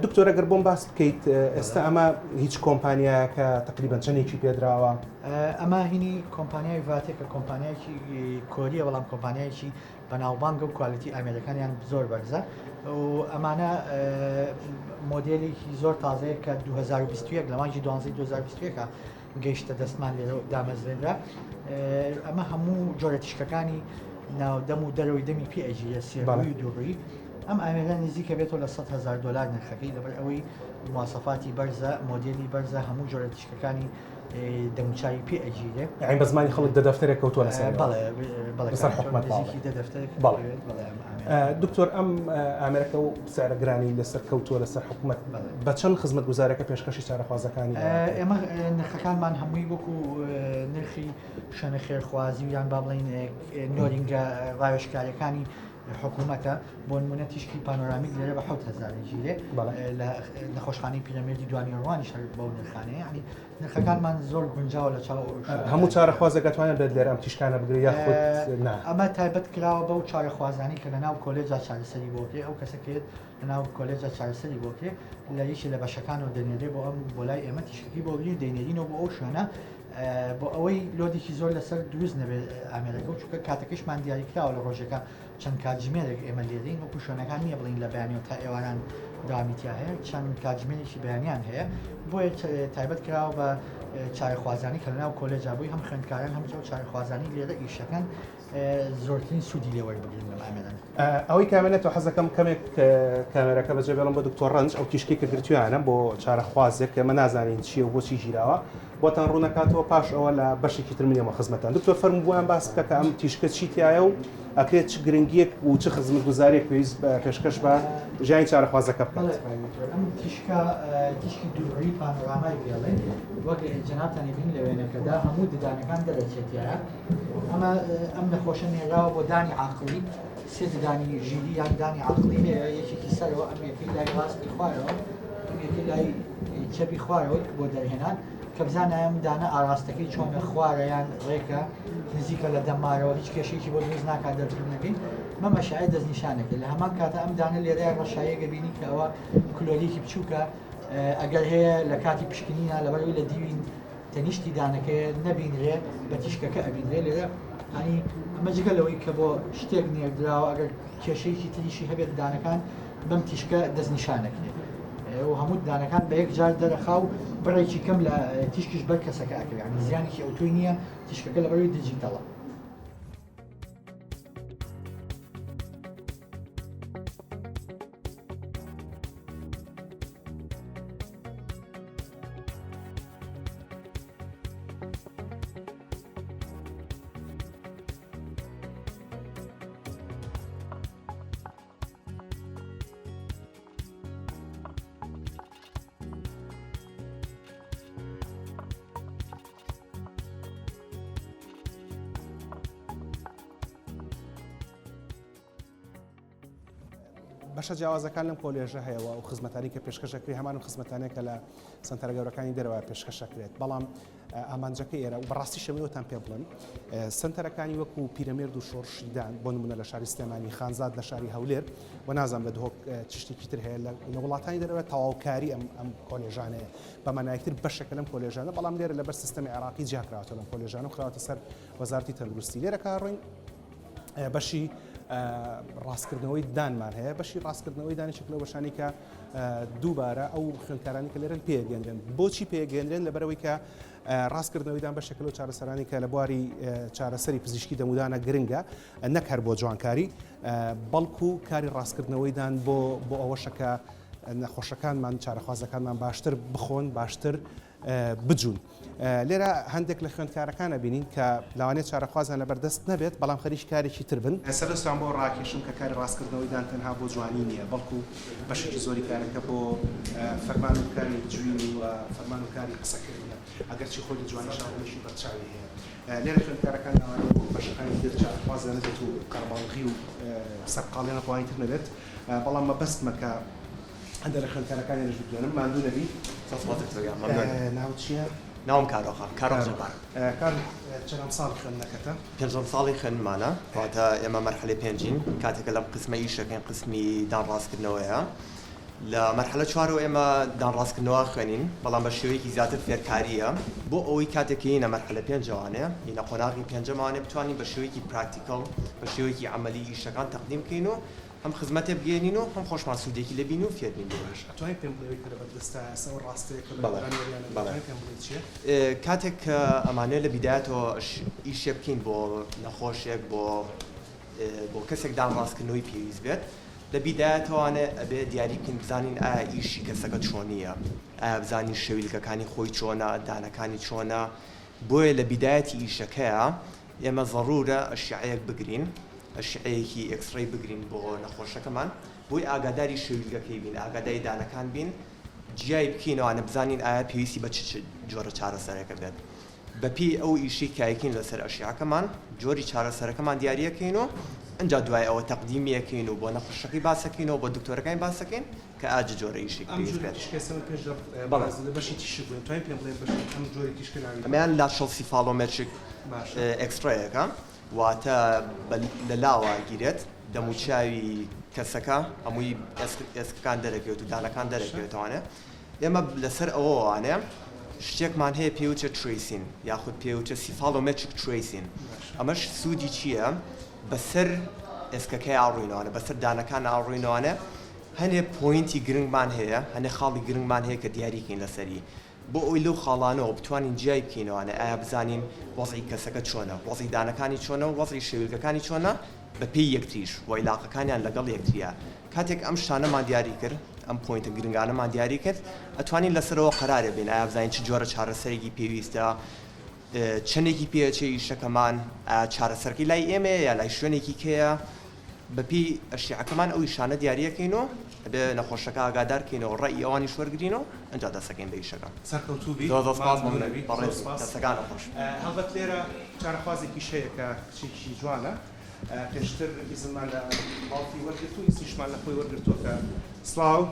دکتۆر ئەگەر بۆم باس بکەیت ئێستا ئەمە هیچ کۆمپانیایەکە تقریبا چەندێکی پێدراوە؟ ئەمە هینی کۆمپانیای ڤاتێکە کۆمپانیایەکی کۆریە بەڵام کۆمپانیایەکی بەناوبانگە و quality ئامێرەکانیان زۆر بەرزە و ئەمانە مۆدێلێکی زۆر تازەیە کە 2021 لە مانگی دوانزەی 2021 گەیشتە دەستمان لێرە دامەزرێنرا ئەمە هەموو جۆرە تیشکەکانی ناو دەم و دەرەوەی دەمی پێ ئەگیرێ سێ ڕووی و دووڕووی ئەم ئامێرە نزیکە بێتەوە لە 100 هزار دلار نرخەکەی لەبەر ئەوەی مواسەفاتی بەرزە مۆدێلی بەرزە هەموو جۆرە تیشکەکانی دەموچاوی پێ ئەگیرێ. یەعنی بە زمانی خەڵک دە دەفتەرێک کەوتووە لەسەر بەڵێ بەڵێ لەسەر حکومەت نزیکی دە دەفتەرێک بەڵێ بەڵێ ئەم ئامێرە. دکتۆر ئەم ئامێرەکە و سعرە گرانی لەسەر کەوتووە لەسەر حکومەت بە چەند خزمەتگوزارەکە پێشکەشی چارەخوازەکانی ئێمە نرخەکانمان هەمووی وەکو نرخی شوێنە خێرخوازی و یان با بڵێین نۆرینگە ڕاوێژکاریەکانی حکوومەتە بۆ نمونە تیشکی panoramic لێرە بە 7000 گیرێ لە نەخۆشخانەی پیرەمێردی دوانیوەڕوانیش هەر بەو نرخانەیە یعنی نرخەکانمان زۆر گونجاوە لە چاو هەموو چارەخوازێک ئەتوانێت بێت لێرە ئەم تیشکانە بگرێت یاخود نا؟ ئەمە تایبەت کراوە بەو چارەخوازانەی کە لەناو کۆلێجا چارەسەری بۆ کرێ ئەو کەسە کە لەناو کۆلێجا چارەسەری بۆ کرێ لە یەکێ لە بەشەکانەوە دەنێرێ بۆ ئەم بۆ لای ئێمە تیشکەکەی بۆ بگرین دەینێرینەوە بۆ ئەو شوێنە بۆ ئەوەی load ێکی زۆر لەسەر دروست نەبێت ئامێرەکە و چونکە کاتەکەشمان دیاریکراوە لە ڕۆژێکە چەند کاتژمێرێک ئێمە لێرەین وەکو شوێنەکان نییە بڵین لە بەیانیەوە تا ئێواران داوامی تیا هەیە چەند کاتژمێرێکی بەیانیان هەیە بۆیە تایبەت کراوە بە چارەخوازانی کە لەناو کۆلێجا بووی هەم خوێندکاران هەم ئەو چارەخوازانی لێرە ئیشەکەن زۆرترین سوودی لێ وەربگرن لەم ئامێرانە. ئەوەی کامێنێتەوە حەزەکەم کەمێک کامێرەکە بەجێ بێڵم بۆ دکتۆر ڕەنج ئەو تیشکەی کە گرتویانە بۆ چارەخوازێک ئێمە نازانین چییە و بۆچی گیراوە بۆتان ڕوونەکاتەوە پاش ئەوە لە بەشێکی تر منێمە خزمەتان دکتۆر فەرموو بۆیان باس بکە کە ئەم تیشکە چی تایە و ئەکرێت چ گرنگیەک و چ خزمەتگوزاریەک پێویست بە پێشکەش بە ژیانی چارەخوازەکە بکات. ئەم تیشکە تیشکی دووڕووی پانۆرامای پێڵێ وەک جەنابتان ئەبین لە وێنەکەدا هەموو ددانەکان دەرەچێت تیایە ئەمە ئەم نەخۆشە نێراوە بۆ دانی عاقڵی سێ ددانی ژیری یان دانی عاقڵی هەیە یەکێکی سەرەوە ئەم یەکەی لای ڕاستی خوارەوە ئەم یەکەی لای چەپی خوارەوە بۆ دەرهێنان کە بزانە ئەم دانە ئاراستەکەی چۆنە خوارە یان ڕێکە نزیکە لە دەمارەوە هیچ کێشێکی بۆ دروست ناکات دەرکردنەکەی مەمە شاید دەستنیشانەکەی لە هەمان کاتە ئەم دانە لێرەیە ڕەشاییەکە بینی کە ئەوە کلۆریکی بچووکە ئەگەر هەیە لە کاتی پشکنینە لەبەرەوەی لە دیوی تەنیشتی دانەکەیە نەبینرێ بە تیشکەکە ئەبینرێ لێرە ینی ئەمە جگە لەوەی کە بۆ شتێک نێردراوە ئەگەر کێشەیەکی تریشی هەبێت دانەکان بەم تیشکە دەستنیشانەکرێت و هەموو دانەکان بە یەک جار دەرەخا و بڕێکی کەم لە تیشکیش بەر کەسەکە ئەکەوێت یعنی زیانێکی ئەوتۆی نییە تیشکەکە لەبەرەوەی digital ە. بەشە جیاوازەکان لەم کۆلێژە هەیە و ئەو خزمەتانی کە پێشکەش دەکرێت هەمان ئەو خزمەتانەیە کە لە سەنتەرە گەورەکانی دەرەوە پێشکەش دەکرێت بەڵام ئامانجەکە ئێرە و بەڕاستی شەمەوەتان پێ بڵێم سەنتەرەکانی وەکو پیرەمێرد و شۆڕشیدان بۆ نمونە لە شاری سلێمانی خانزاد لە شاری هەولێر و نازانم لە دهۆک چ شتێکی تر هەیە لە وڵاتانی دەرەوە تەواوکاری ئەم ئەم کۆلێژانەیە بە مانایەکتر بەشێکە لەم کۆلێژانە بەڵام لێرە لەبەر سیستەمی عێراقی جیاکراوەتەوە لەم کۆلێژانە و خراوەتە سەر وەزارەتی تەندروستی لێرە کە ڕۆین بەشی ڕاستکردنەوەی دانمان هەیە بەشی ڕاستکردنەوەی دانیشێک لەو بەشانی کە دووبارە ئەو خوێندکارانی کە لێرن پێگەندرێن بۆچی پێگەندرێن لەبەرەوەی کە ڕاستکردنەوەی دان بەشێک لەو چارەسەرانی کە لە بواری چارەسەری پزیشکی دەمودانە گرنگە نەک هەر بۆ جوانکاری بەڵکو کاری ڕاستکردنەوەی دان بۆ بۆ ئەوەشەکە. نەخۆشەکانمان چارەخوازەکانمان باشتر بخۆن باشتر بجوون. لێرە هەندێک لە خوێندکارەکان ئەبینین کە لەوانەیە چارەخوازیان لەبەردەست نەبێت بەڵام خەریکی کارێکی تر بن. سەرنجتان بۆ ڕاکێشم کە کاری ڕاستکردنەوەی دان تەنها بۆ جوانی نییە بەڵکو بەشێکی زۆری کارەکە بۆ فەرمان و کاری جوین و فەرمان و کاری قسەکردنە ئەگەرچی خۆی لە جوانیشا ڕۆڵێکی بەرچاوی هەیە. لێرە خوێندکارەکان لەوانەیە وەکو بەشەکانی تر چارەخوازیان نەبێت و قەرەباڵغی و سەرقاڵیان وەکو تر نەبێت بەڵام مەبەستمە کە هەندێک لە خوێندکارەکانی لەش بتوێنم ماندوو نەبی. زۆر سوپاس دکتۆر گیان مەمنون. ناوت چییە؟ ناوم کارۆخە، کارۆخ جەبار. کارۆخ چەندەم ساڵی خوێندنەکەتە؟ پێنجەم ساڵی خوێندنمانە، واتە ئێمە مەرحەلەی پێنجین، کاتێک کە لەم قسمە ئیش دەکەین قسمی دان ڕاستکردنەوەیە. لە مەرحەلە چوارەوە ئێمە دان ڕاستکردنەوە خوێنین، بەڵام بە شێوەیەکی زیاتر فێرکارییە، بۆ ئەوەی کاتێک کە یینە مەرحەلە پێنجەوانێ، یینە قۆناغی پێنجەمانێ بتوانین بە شێوەیەکی practical، بە شێوەیەکی عەمەلی ئیشەکان تەقدیم بکەین و هەم خزمەتێ بگەیەنین و هەم خۆشمان سوودێکی لێ بینین و فێر بین لێی. باشە ئەتوانی پێم بڵێی ئەوەی کە لەبەر دەستە ئێستا ئەو ڕاستەیە کە بەڵێ بەردەوام وەریان بەڵێ. ئەتوانی پێم بڵێی چییە؟ کاتێک کە ئەمانەوێ لە بیدایەتەوە ئیشێ بکەین بۆ نەخۆشێک بۆ بۆ کەسێک دان ڕاستکردنەوەی پێویست بێت لە بیدایەتەوانێ ئەبێ دیاری بکەین بزانین ئایا ئیشی کەسەکە چۆنییە ئایا بزانین شەویلگەکانی خۆی چۆنە دانەکانی چۆنە بۆیە لە بیدایەتی ئیشەکەیا ئێمە زەڕوورە ئەشیعەیەک بگرین، ئەشیعەیەکی X-ray بگرین بۆ نەخۆشەکەمان، بۆی ئاگاداری شەویلگەکەی بین، ئاگادای دانەکان بین، جیای بکەینەوانە بزانین ئایا پێویستی بە چ جۆرە چارەسەرێکە بێت. بەپێی ئەو ئیشەی کە ئەیکەین لەسەر ئەشیعەکەمان، جۆری چارەسەرەکەمان دیارییەکەین و ئنجا دوای ئەوە تەقدیمی ئەکەین و بۆ نەخۆشەکەی باس ئەکەینەوە، بۆ دکتۆرەکانی باس ئەکەین کە ئا چ جۆرە ئیشێک ئەم پێویست جۆرە بێت. تیشکە ئێستا من پێش لە بەڵێ. لە بەشی تیشک بووین، توانین پێم بڵێن بەشی ئەم جۆری تیشکە ناوی ئەمەیان lateral cephalometric باشە. X-ray ەکە، واتە بە لە لاوە ئەگیرێت، دەموچاوی کەسەکە هەمووی ئێسک ئێسکەکان دەرەکەوێت و دانەکان باشە. دەرەکەوێتەوانێ. ئێمە لەسەر ئەوەوانێ شتێکمان هەیە پێی وترێت tracing یاخود پێی وترێت cephalometric tracing باشە. ئەمەش سوودی چییە؟ بەسەر ئێسکەکەیا ڕووینەوانێ، بەسەر دانەکانا ڕووینەوانێ، هەنێ point ی گرنگمان هەیە، هەنێ خاڵی گرنگمان هەیە کە دیاری کەین لەسەری، بۆ ئەوەی لەو خاڵانەوە بتوانین جیای بکەینەوانێ ئایا بزانین وەزعی کەسەکە چۆنە، وەزعی دانەکانی چۆنە و وەزعی شەویلگەکانی چۆنە بە پێی یەکتریش و ئیلاقەکانیان لەگەڵ یەکتریە. کاتێک ئەم شتانەمان دیاری کرد، ئەم point ە گرنگانەمان دیاری کرد، ئەتوانین لەسەرەوە قەرارێ بەین ئایا بزانین چ جۆرە چارەسەرێکی پێویستە، چەندێکی پێ ئەچێ ئیشەکەمان، ئایا چارەسەرەکەی لای ئێمەیە یا لای شوێنێکی کەیە، بەپێی ئەشیعەکەمان ئەو ئیشانە دیاریەکەین و ئەبێ نەخۆشەکە ئاگادار کەینەوە ڕەئی ئەوانیش وەرگرین و ئەنجا دەستەکەین بە ئیشەکە. سەرکەوتوو بی زۆر زۆر سپاس ماندوو مەمنون نەبی زۆر بەڕێزی سپاس. دەستەکانت خۆش. هەڵبەت لێرە چارەخوازێکیش هەیە کە کچێکی جوانە پێشتر ئیزنمان لە باوکی وەرگرت و ئیزنیشمان لە خۆی وەرگرتووە کە سڵاو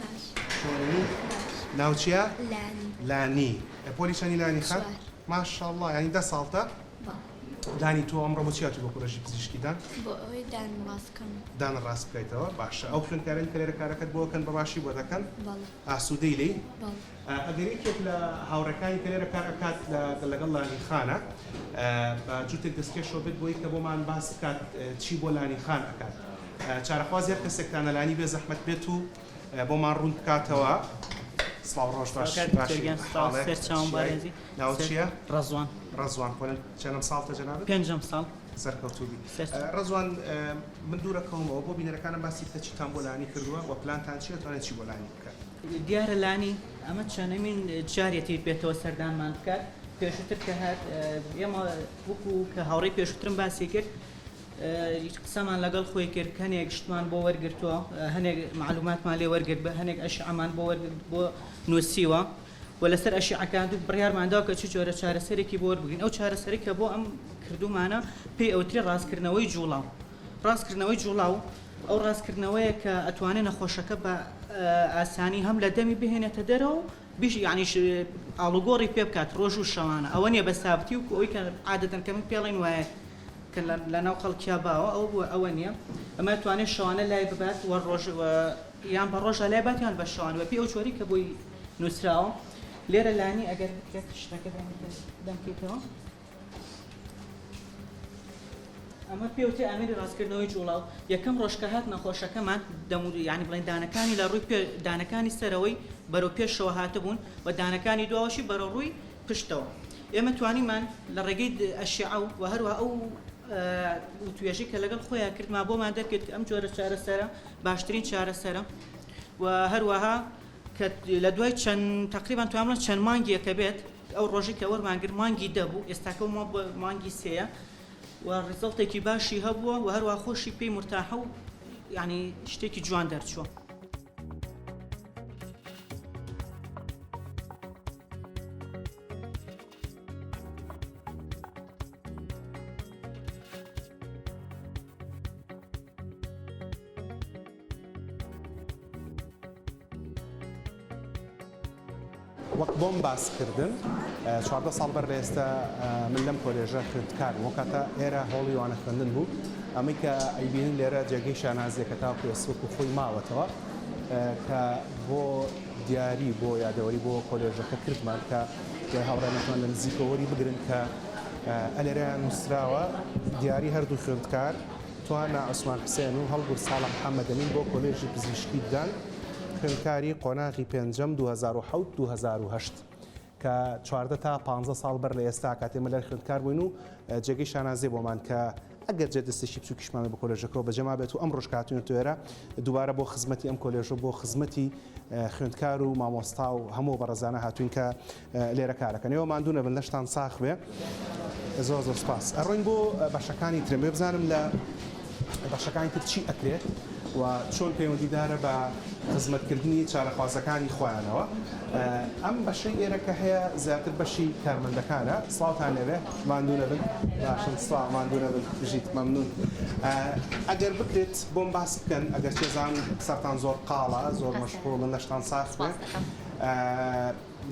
باش. چۆنی؟ باش. ناو چیە؟ لانی. لانی. پۆلی چەنی لانی خان؟ چوار. ماشاءاللە یانی دە ساڵتە؟ بەڵێ. لانی تۆ ئەمڕۆ بۆچی هاتووی بۆ کۆلێژی پزیشکی دان؟ بۆ ئەوەی دانم ڕاست کەم. دانت ڕاست بکەیتەوە باشە ئەو خوێندکارانی کە لێرە کارەکەت بۆ ئەکەن بە باشی بۆ دەکەن؟ بەڵێ. ئاسوودەی لێی؟ بەڵێ. ئەگەر یەکێک لە هاوڕێکانی کە لێرە کار ئەکات لەگەڵ لانی خانە بە جووتێک دەستکێشەوە بێت بۆی کە بۆمان باس بکات چی بۆ لانی خان ئەکات چارەخوازی هەر کەسێکتانە لانی بێ زەحمەت بێت و بۆمان ڕوون بکاتەوە. سڵاو ڕۆژ باش باشی حاڵێ چیای ناوت چییە؟ ڕەزوان. ڕەزوان پۆلێن چەنەم ساڵتە جەنابت؟ پێنجەم ساڵ. سەرکەوتوو بی. ڕەزوان من دوورەکەومەوە بۆ بینەرەکانم باسی بکە چیتان بۆ لانی کردووە و پلانتان چییە توانێت چی بۆ لانی بکەن؟ دیارە لانی ئەمە چەنەمین جارێتی بێتەوە سەردانمان بکات پێشووتر کە هات ئێمە وەکو کە هاوڕێی پێشووترم باسی کرد قسەمان لەگەڵ خۆی کرد هەنێک شتمان بۆ وەرگرتووە هەنێک معلوماتمان لێ وەرگرت بە هەنێک ئەشعەمان بۆ وەرگرت بۆ نووسیوە و لەسەر ئەشعەکان دوو بڕیارمان داوە کە چ جۆرە چارەسەرێکی بۆ وەربگرین ئەو چارەسەری کە بۆ ئەم کردومانە پێی ئەوترێ ڕاستکردنەوەی جوڵاو ڕاستکردنەوەی جوڵاو ئەو ڕاستکردنەوەیە کە ئەتوانێ نەخۆشەکە بە ئاسانی هەم لە دەمی بهێنێتە دەرەوە و بیش یعنیش ئاڵوگۆڕی پێ بکات ڕۆژ و شەوانە ئەوە نییە بە سابتی و ئەوی کە عادەتەن کە من پێڵین وایە کە لە ناو خەڵکیا باوە ئەو بووە ئەوە نییە ئەمە توانێت شەوانە لای ببات و ڕۆژ یان بە ڕۆژە لای بات یان بە شەوان بە پێی ئەو جۆری کە بۆی نووسراوە لێرە لانی ئەگەر بکرێت شتەکە دەمکەیتەوە ئەمە پێوترێ ئامێری ڕاستکردنەوەی جوڵاو یەکەم ڕۆژ کە هات نەخۆشەکەمان دەم یانی بڵێن دانەکانی لە ڕووی پێ دانەکانی سەرەوەی بەرەو پێشەوە هاتبوون و دانەکانی دواوەشی بەرەو ڕووی پشتەوە ئێمە توانیمان لە ڕێگەی ئەشعە و هەروەها ئەو وتوێژەی کە لەگەڵ خۆیان کردمان بۆمان دەرکرد کە ئەم جۆرە چارەسەرە باشترین چارەسەرە. و هەروەها کە لە دوای چەند تەقریبەن توانم بڵێم چەند مانگێکە بێت ئەو ڕۆژەی کە وەرمان گرت مانگی دە بوو ئێستاکە مانگی سێیە و result ێکی باشی هەبووە و هەروەها خۆشی پێی مورتاحە و یانی شتێکی جوان دەرچووە. وەک بۆم باس کردن 14 ساڵ بەر لە ئێستا من لەم کۆلێژە خوێندکار بووم کاتە ئێرە هۆڵی وانە خوێندن بوو ئەمەی کە ئەیبینن لێرە جێگەی شانازیە کە تاوەکو ئێستا وەکو خۆی ماوەتەوە کە بۆ دیاری بۆ یادەوەری بۆ کۆلێژەکە کردمان کە دوای هاوڕێنەکان لە نزیکەوە وەری بگرن کە ئەلێرەیان نووسراوە دیاری هەردوو خوێندکار توانا عوسمان حسێن و هەڵگورد ساڵح محەمەدەمین بۆ کۆلێژی پزیشکی ددان خوێندکاری قۆناغی پێنجەم 2007 2008 کە 14 تا 15 ساڵ بەر لە ئێستا کاتێ مە لەر خوێندکار بووین و جێگەی شانازیە بۆمان کە ئەگەر جێ دەستێکی بچووکیشمان بە کۆلێژەکەەوە بەجێما بێت و ئەمڕۆش کاتوینە توێرە دووبارە بۆ خزمەتی ئەم کۆلێژە بۆ خزمەتی خوێندکار و مامۆستا و هەموو بەڕێزانە هاتوین کە لێرە کارەکەن ئێوە ماندوو نەبن لەشتان ساخ بێ زۆر زۆر سپاس ئەڕۆین بۆ بەشەکانی ترم بێ بزانم لە بەشەکانی تر چی ئەکرێت و چۆن پەیوەندیدارە بە خزمەتکردنی چارەخوازەکانی خۆیانەوە ئەم بەشەی ئێرە کە هەیە زیاتر بەشی کارمەندەکانە سڵاوتان لێبێ ماندوو نەبن باشن سڵاو ماندوو نەبن بژیت مەمنون ئەگەر بکرێت بۆم باس بکەن ئەگەر چێزان سەرتان زۆر قاڵە زۆر مەشغوڵن لەشتان ساخ بێ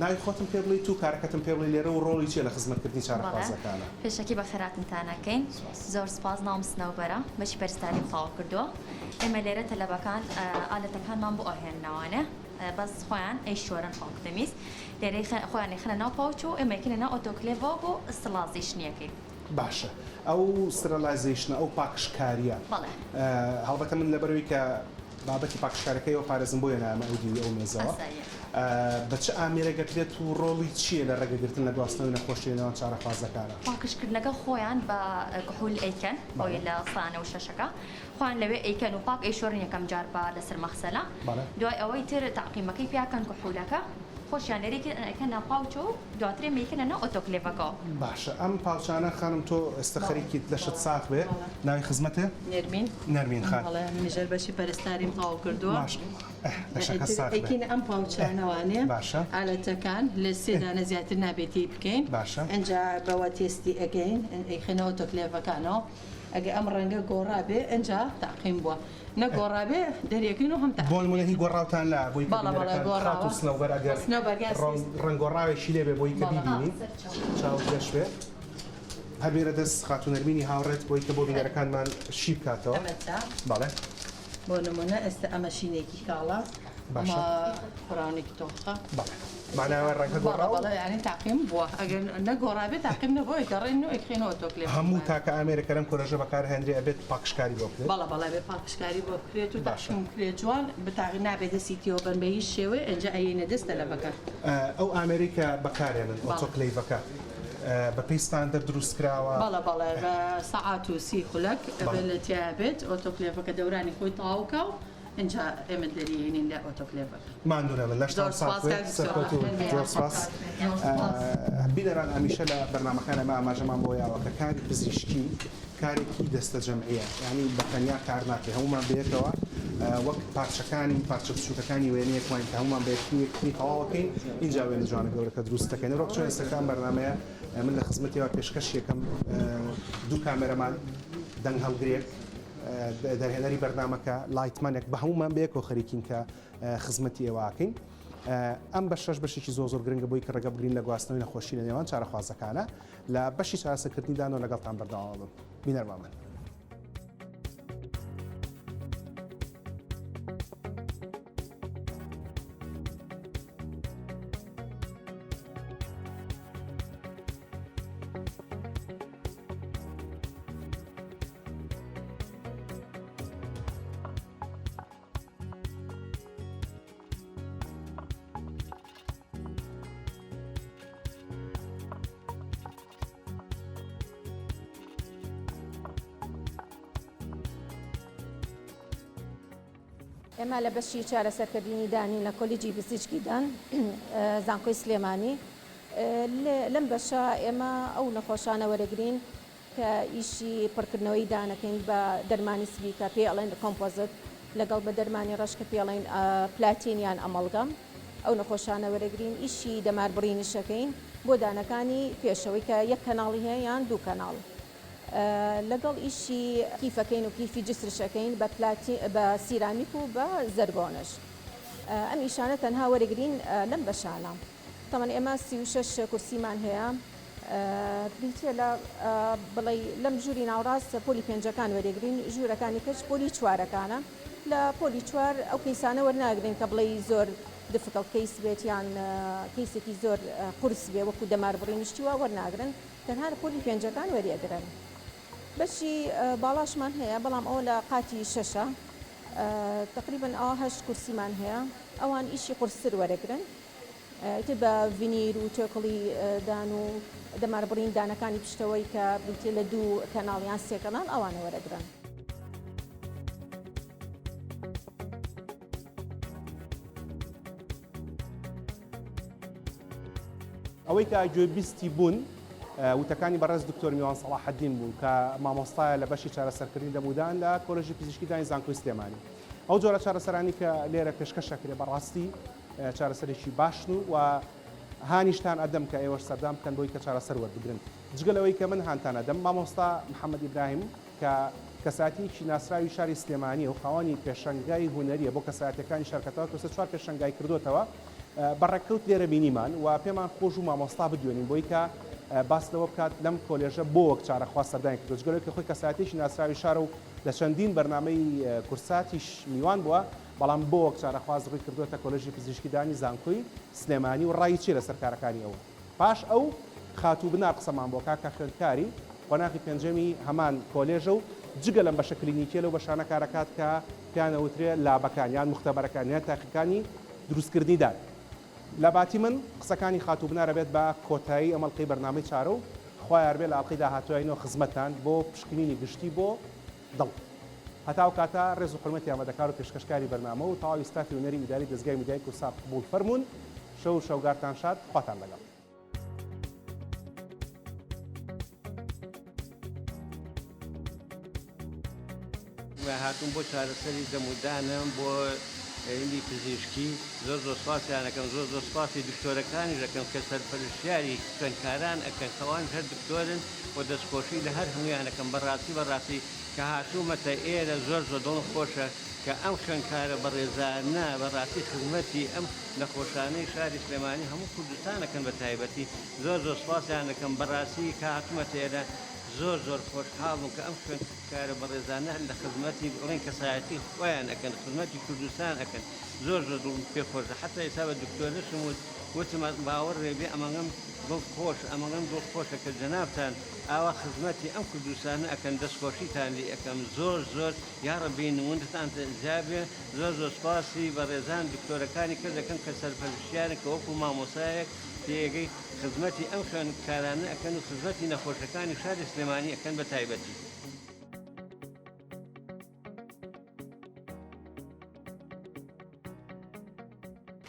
ناوی خۆتم پێ بڵێیت و کارەکەتم پێ بڵێی لێرە و ڕۆڵی چیە لە خزمەتکردنی چارەخوازەکانا؟ بەڵێ پێشەکی بەخێرهاتنتان ئەکەین زۆر سوپاس ناوم سنەوبەرە بەشی پەرستاریم تەواو کردووە ئێمە لێرە تەلەبەکان ئالەتەکانمان بۆ ئەهێننەوانێ بەس خۆیان ئەیشۆرن پاک تەمیز لێرەی خۆیان ئەیخەنە ناو pouch و ئێمە ئەیکەینە ناو ئۆتۆکلێڤەوە بۆ sterilization ی ئەکەین. باشە ئەو sterilization ە ئەو پاکژکاریە بەڵێ. هەڵبەتە من لەبەرئەوەی کە بابەتی پاکژکاریەکەی ئەو پارێزم بۆیە نایەمە ئەو دیوی ئەو مێزەوە. بە چ ئامێرێک ئەکرێت و ڕۆڵی چییە لە ڕێگەگرتن لە گواستنەوەی نەخۆشی لە نێوان چارەخوازەکانا؟ پاکژکردنەکە خۆیان بە کحول ئەیکەن ئەوەی لە سانە و شەشەکە خۆیان لەوێ ئەیکەن و پاک ئەیشۆرن یەکەم جار بە لەسەر مەغسەلە دوای ئەوەی تر تەعقیمەکەی پیاکەن کحولەکە خۆشیان لێرەی ئەکەنە pouch ە و دواتر ئێمە ئەیکەنە ناو ئۆتۆکلێڤەکەوە. باشە ئەم pouch انە خانم تۆ ئێستا خەریکیت لەشت ساخ بێ ناوی خزمەتێ؟ نەرمین. نەرمین خان. بەڵێ منیش هەر بەشی پەرستاریم تەواو کردووە. ماشاءاللە ئه لەشەکە ساخ بێ. ئەیکەینە ئەم pouch انەوانێ. باشە. ئالەتەکان لە سێ دانە زیاتر نابێ تێی بکەین. باشە. ئینجا بەوە تێستی ئەکەین ئەیخەینە ئۆتۆکلێڤەکانەوە ئەگەر ئەم ڕەنگە گۆڕابێ ئینجا تەعقیم بووە. نەگۆڕابێ دەریەکەین و هەم تەعقیم. بۆ نمونە هی گۆڕاوتان لایە بۆی کە بینەرەکان خاتوو سنەوبەر ئەگەر ڕەنگ گۆڕاوێکی لێ بێ بۆی کە بیبینی چاوت گەش بێ هەر بێرە دەست خاتوو نەرمینی هاوڕێت بۆی کە بۆ بینەرەکانمان شی بکاتەوە. بەڵێ. بۆ نمونە ئێستا ئەمە شینێکی کاڵە باشە. brown ێکی تۆخە. بەڵێ. مانای ئەوەیە ڕەنگە گۆڕاوە؟ بەڵێ یانی تەعقیم بووە ئەگەر نەگۆڕابێ تەعقیم نەبووە ئەیگەڕێنن و ئەیخەینەوە ئۆتۆکلێڤ. هەموو تاکە ئامێرێک کە لەم کۆلێژە بەکار هێنرێ ئەبێت پاکژکاری بۆ بکرێت؟ بەڵێ بەڵێ ئەبێ پاکژکاری بۆ بکرێت و تەعقیم بکرێت جوان بتاغ نابێ دەستی تێوە بەن بە هیچ شێوەیە ئینجا ئەیەینە دەست تەلەبەکان. ئەو ئامێرەی کە بەکارێنن ئۆتۆکلەیڤەکە بەپێی ستاندەر دروست کراوە؟ بەڵێ بەڵێ بە سەعات و سی خولەک ئەبێ لە تیایا بێت ئۆتۆکلێڤەکە دەورانی خۆی تەواو کا و ئینجا ئێمە دەریهێنین لە ئۆتۆکلێڤەکە. ماندوو نەبن لەشتان زۆر ساغ سپاس بێت کاک دکتۆر سەرکەوتوو بن بەخێر زۆر بێن. سپاس زۆر سپاس. بینەران هەمیشە لە بەرنامەکان ئێمە ئاماژەمان بۆ یاوە کە کاری پزیشکی کارێکی دەستەجەمعیە یانی بە تەنیا کار ناکرێت هەموومان بەیەکەوە وەک پارچەکانی پارچە بچووکەکانی وێنەیەک واین کە هەموومان بەیەکتری یەکتری تەواوەکەین ئینجا وێنە جوانە گەورەکە دروست دەکەین وەک چۆن ئێستا کە ئەم بەرنامەیە من لە خزمەتیەوە پێشکەش یەکەم دوو کامێرەمان دەنگ هەڵگرێک دەرهێنەری بەرنامەکە lightman ێک بە هەموومان بەیەکەوە خەریکین کە خزمەتی ئێوە ئەکەین. ئەم بەشەش بەشێکی زۆر زۆر گرنگە بۆی کە ڕێگە بگرین لە گواستنەوەی نەخۆشی لە نێوان چارەخوازەکانە لە بەشی چارەسەرکردنی دانەوە لەگەڵتان بەردەوام بم بینەرمان بن. ئێمە لە بەشی چارەسەرکردنی دانین لە کۆلیجی پزیشکی دان زانکۆی سلێمانی لەم بەشە ئێمە ئەو نەخۆشانە وەرەگرین کە ئیشی پڕکردنەوەی دانەکەین بە دەرمانی سپی کە پێی ئەڵێن composite لەگەڵ بە دەرمانی ڕەش کە پێی ئەڵێن پلاتین یان amalgam ئەو نەخۆشانە وەرەگرین ئیشی دەمار بڕینیش ئەکەین بۆ دانەکانی پێشەوەی کە یەک کەناڵی هەیە یان دوو کەناڵ لەگەڵ ئیشی کیفەکەین و کیفی جسرش ئەکەین بە پلاتی بە سیرامیک و بە زەرگۆنش ئەم ئیشانە تەنها وەرەگرین لەم بەشانە. تەمەن ئێمە 36 کورسیمان هەیە بریتیە لە بڵێی لەم ژووری ناوڕاست پۆلی پێنجەکان وەرێگرین ژوورەکانی کەش پۆلی چوارەکانە لە پۆلی چوار ئەو کەیسانە وەرناگرین کە بڵێی زۆر difficult case بێت یان کەیسێکی زۆر قورس بێ وەکو دەمار بڕین شتی وا وەرناگرن تەنها لە پۆلی پێنجەکان وەریەگرن بەشی باڵاشمان هەیە بەڵام ئەوە لە قاتی شەشە تەقریبەن ئەوە هەشت کورسیمان هەیە ئەوان ئیشی قورستر وەرەگرن ئیتر بە ڤینیر و تێکڵی دان و دەماربڕین دانەکانی پشتەوەی کە بریتیە لە دوو کەناڵ یان سێ کەناڵ ئەوانە وەرەگرن. ئەوەی کە گوێبیستی بوون وتەکانی بەڕێز دکتۆر میوان سەڵاحەدین بوو کە مامۆستایە لە بەشی چارەسەرکردنی دەمودان لە کۆلێژی پزیشکی دانی زانکۆی سلێمانی. ئەو جۆرە چارەسەرانی کە لێرە پێشکەش ئەکرێ بەڕاستی چارەسەرێکی باشن و و هانیشتان ئەدەم کە ئێوەش سەردان بکەن بۆی کە چارەسەر وەربگرن. جگە لەوەی کە من هانتان ئەدەم مامۆستا محەمەد ئیبراهیم کە کەسایەتییەکی ناسراوی شاری سلێمانییە و خاوەنی پێشەنگای هونەرییە بۆ کەسایەتییەکانی شار کە تاوەکو ئێستا چوار پێشەنگای کردۆتەوە بە ڕێککەوت لێرە بینیمان و پێمان خۆش بوو مامۆستا بدوێنین بۆی کە باس لەوە بکات لەم کۆلێژە بۆ وەک چارەخواز سەردانی کردووە جگە لەوەی کە خۆی کەسایەتییەکی ناسراوی شارە و لە چەندین بەرنامەی کورساتیش میوان بووە بەڵام بۆ وەک چارەخواز ڕووی کردووەتە کۆلێژی پزیشکی دانی زانکۆی سلێمانی و ڕای چییە لەسەر کارەکانی ئەو؟ پاش ئەو خاتوو بنار قسەمان بۆ کا کە خوێندکاری قۆناغی پێنجەمی هەمان کۆلێژە و جگە لەم بەشە کلینیکیە لەو بەشانە کارەکات کە پێیان ئەوترێ لابەکان یان موختەبەرەکان یان تاقیکانی دروستکردنی دار. لە باتی من قسەکانی خاتوو بنار ئەبێت بە کۆتایی ئەم ئەڵقەی بەرنامەی چارە و خوا یاربێ لە ئەڵقەی داهاتوویاینەوە خزمەتتان بۆ پشکنینی گشتی بۆ دڵ. هەتا ئەو کاتە ڕێز و حورمەتی ئامادەکار و پێشکەشکاری بەرنامە و تەواوی ستافی هونەری ئیداری دەزگای میدیایی کوردسات قبوڵ فەرموون. شەو و شەوگارتان شاد. خواتان لەگەڵ. هاتووم بۆ چارەسەری دەم و دانم بۆ هیندی پزیشکی زۆر زۆر سوپاسیان ئەکەم زۆر زۆر سوپاسی دکتۆرەکانیش ئەکەم کە سەرپەرشتیاری خوێندکاران ئەکەن کە ئەوانیش هەر دکتۆرن و دەستخۆشی لە هەر هەموویان ئەکەم بەڕاستی بەڕاستی کە هاتوومەتە ئێرە زۆر زۆر دڵم خۆشە کە ئەم خوێندکارە بەڕێزانە بەڕاستی خزمەتی ئەم نەخۆشانەی شاری سلێمانی هەموو کوردستان ئەکەن بە تایبەتی زۆر زۆر سوپاسیان ئەکەم بەڕاستی کە هاتوومەتە ئێرە زۆر زۆر خۆشحاڵ بووم کە ئەم خوێندکارە بەڕێزانە لە خزمەتی بڵێن کەسایەتی خۆیان ئەکەن خزمەتی کوردستان ئەکەن زۆر زۆر دڵم پێ خۆشە حەتا ئێستا بە دکتۆرشم وت وتم باوەڕێ بێ ئەمەنگەم دڵ خۆش ئەمەنگەم دڵ خۆشە کە جەنابتان ئاوا خزمەتی ئەم کوردستانە ئەکەن دەستخۆشیتان لێ ئەکەم زۆر زۆر یاڕەبی نمونەتان زیابێ زۆر زۆر سوپاسی بەڕێزان دکتۆرەکانی کەس ئەکەم کە سەرپەرشتیارن کە وەکو مامۆسایەک تێگەی خزمەتی ئەم خوێندکارانە ئەکەن و خزمەتی نەخۆشەکانی شاری سلێمانی ئەکەن بە تایبەتی.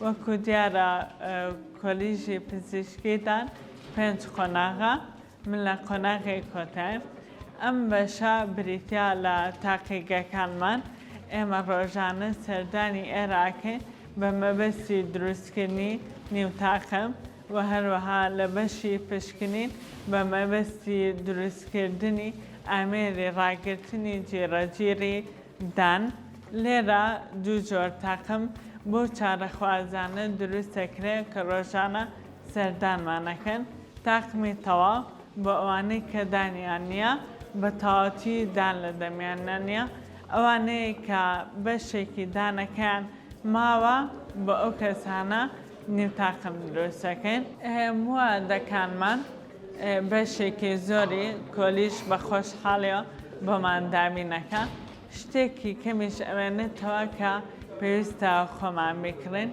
وەکو دیارە کۆلیژی پزیشکی دان پێنج قۆناغە، من لە قۆناغی کۆتایم. ئەم بەشە بریتیە لە تاقیگەکانمان، ئێمە ڕۆژانە سەردانی ئێرە ئەکەین بە مەبەستی دروستکردنی نیو تاقم و هەروەها لە بەشی پشکنین بە مەبەستی دروستکردنی ئامێری ڕاگرتنی جیڕەجیڕی دان، لێرە دوو جۆر تاقم بۆ چارەخوازانە دروست دەکرێت کە ڕۆژانە سەردانمان ئەکەن، تاقمی تەواو بۆ ئەوانەی کە دانیان نییە، بە تەواوەتی دان لە دەمیاندا نییە، ئەوانەی کە بەشێکی دانەکەیان ماوە بۆ ئەو کەسانە نیو تاقم دروست دەکەین. موادەکانمان بەشێکی زۆری کۆلیژ بە خۆشحاڵیەوە بۆمان دابین ئەکا، شتێکی کەمیش ئەمێنێتەوە کە پێویستە خۆمان بیکڕین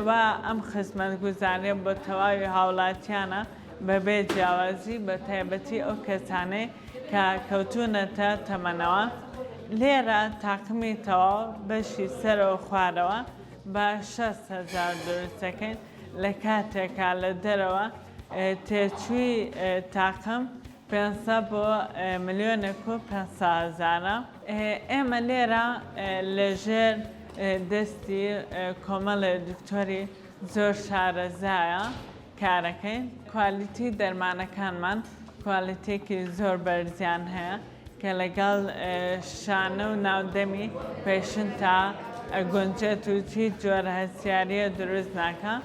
و ئەم خزمەتگوزاریە بۆ تەواوی هاوڵاتیانە بەبێ جیاوازی بە تایبەتی ئەو کەسانەی کە کەوتوونەتە تەمەنەوە. لێرە تاقمی تەواو بەشی سەرەوە خوارەوە بە 60 هەزار دروست دەکەین لە کاتێکا لە دەرەوە تێچووی تاقم 500 بۆ ملیۆنێک و 500 هەزارە. ئێمە لێرە لە ژێر دەستی کۆمەڵێ دکتۆری زۆر شارەزایە کارەکەین. کوالیتی دەرمانەکانمان کوالیتێکی زۆر بەرزیان هەیە کە لەگەڵ شانە و ناو دەمی patient ا ئەگونجێت و هیچ جۆرە هەستیارییە دروست ناکا.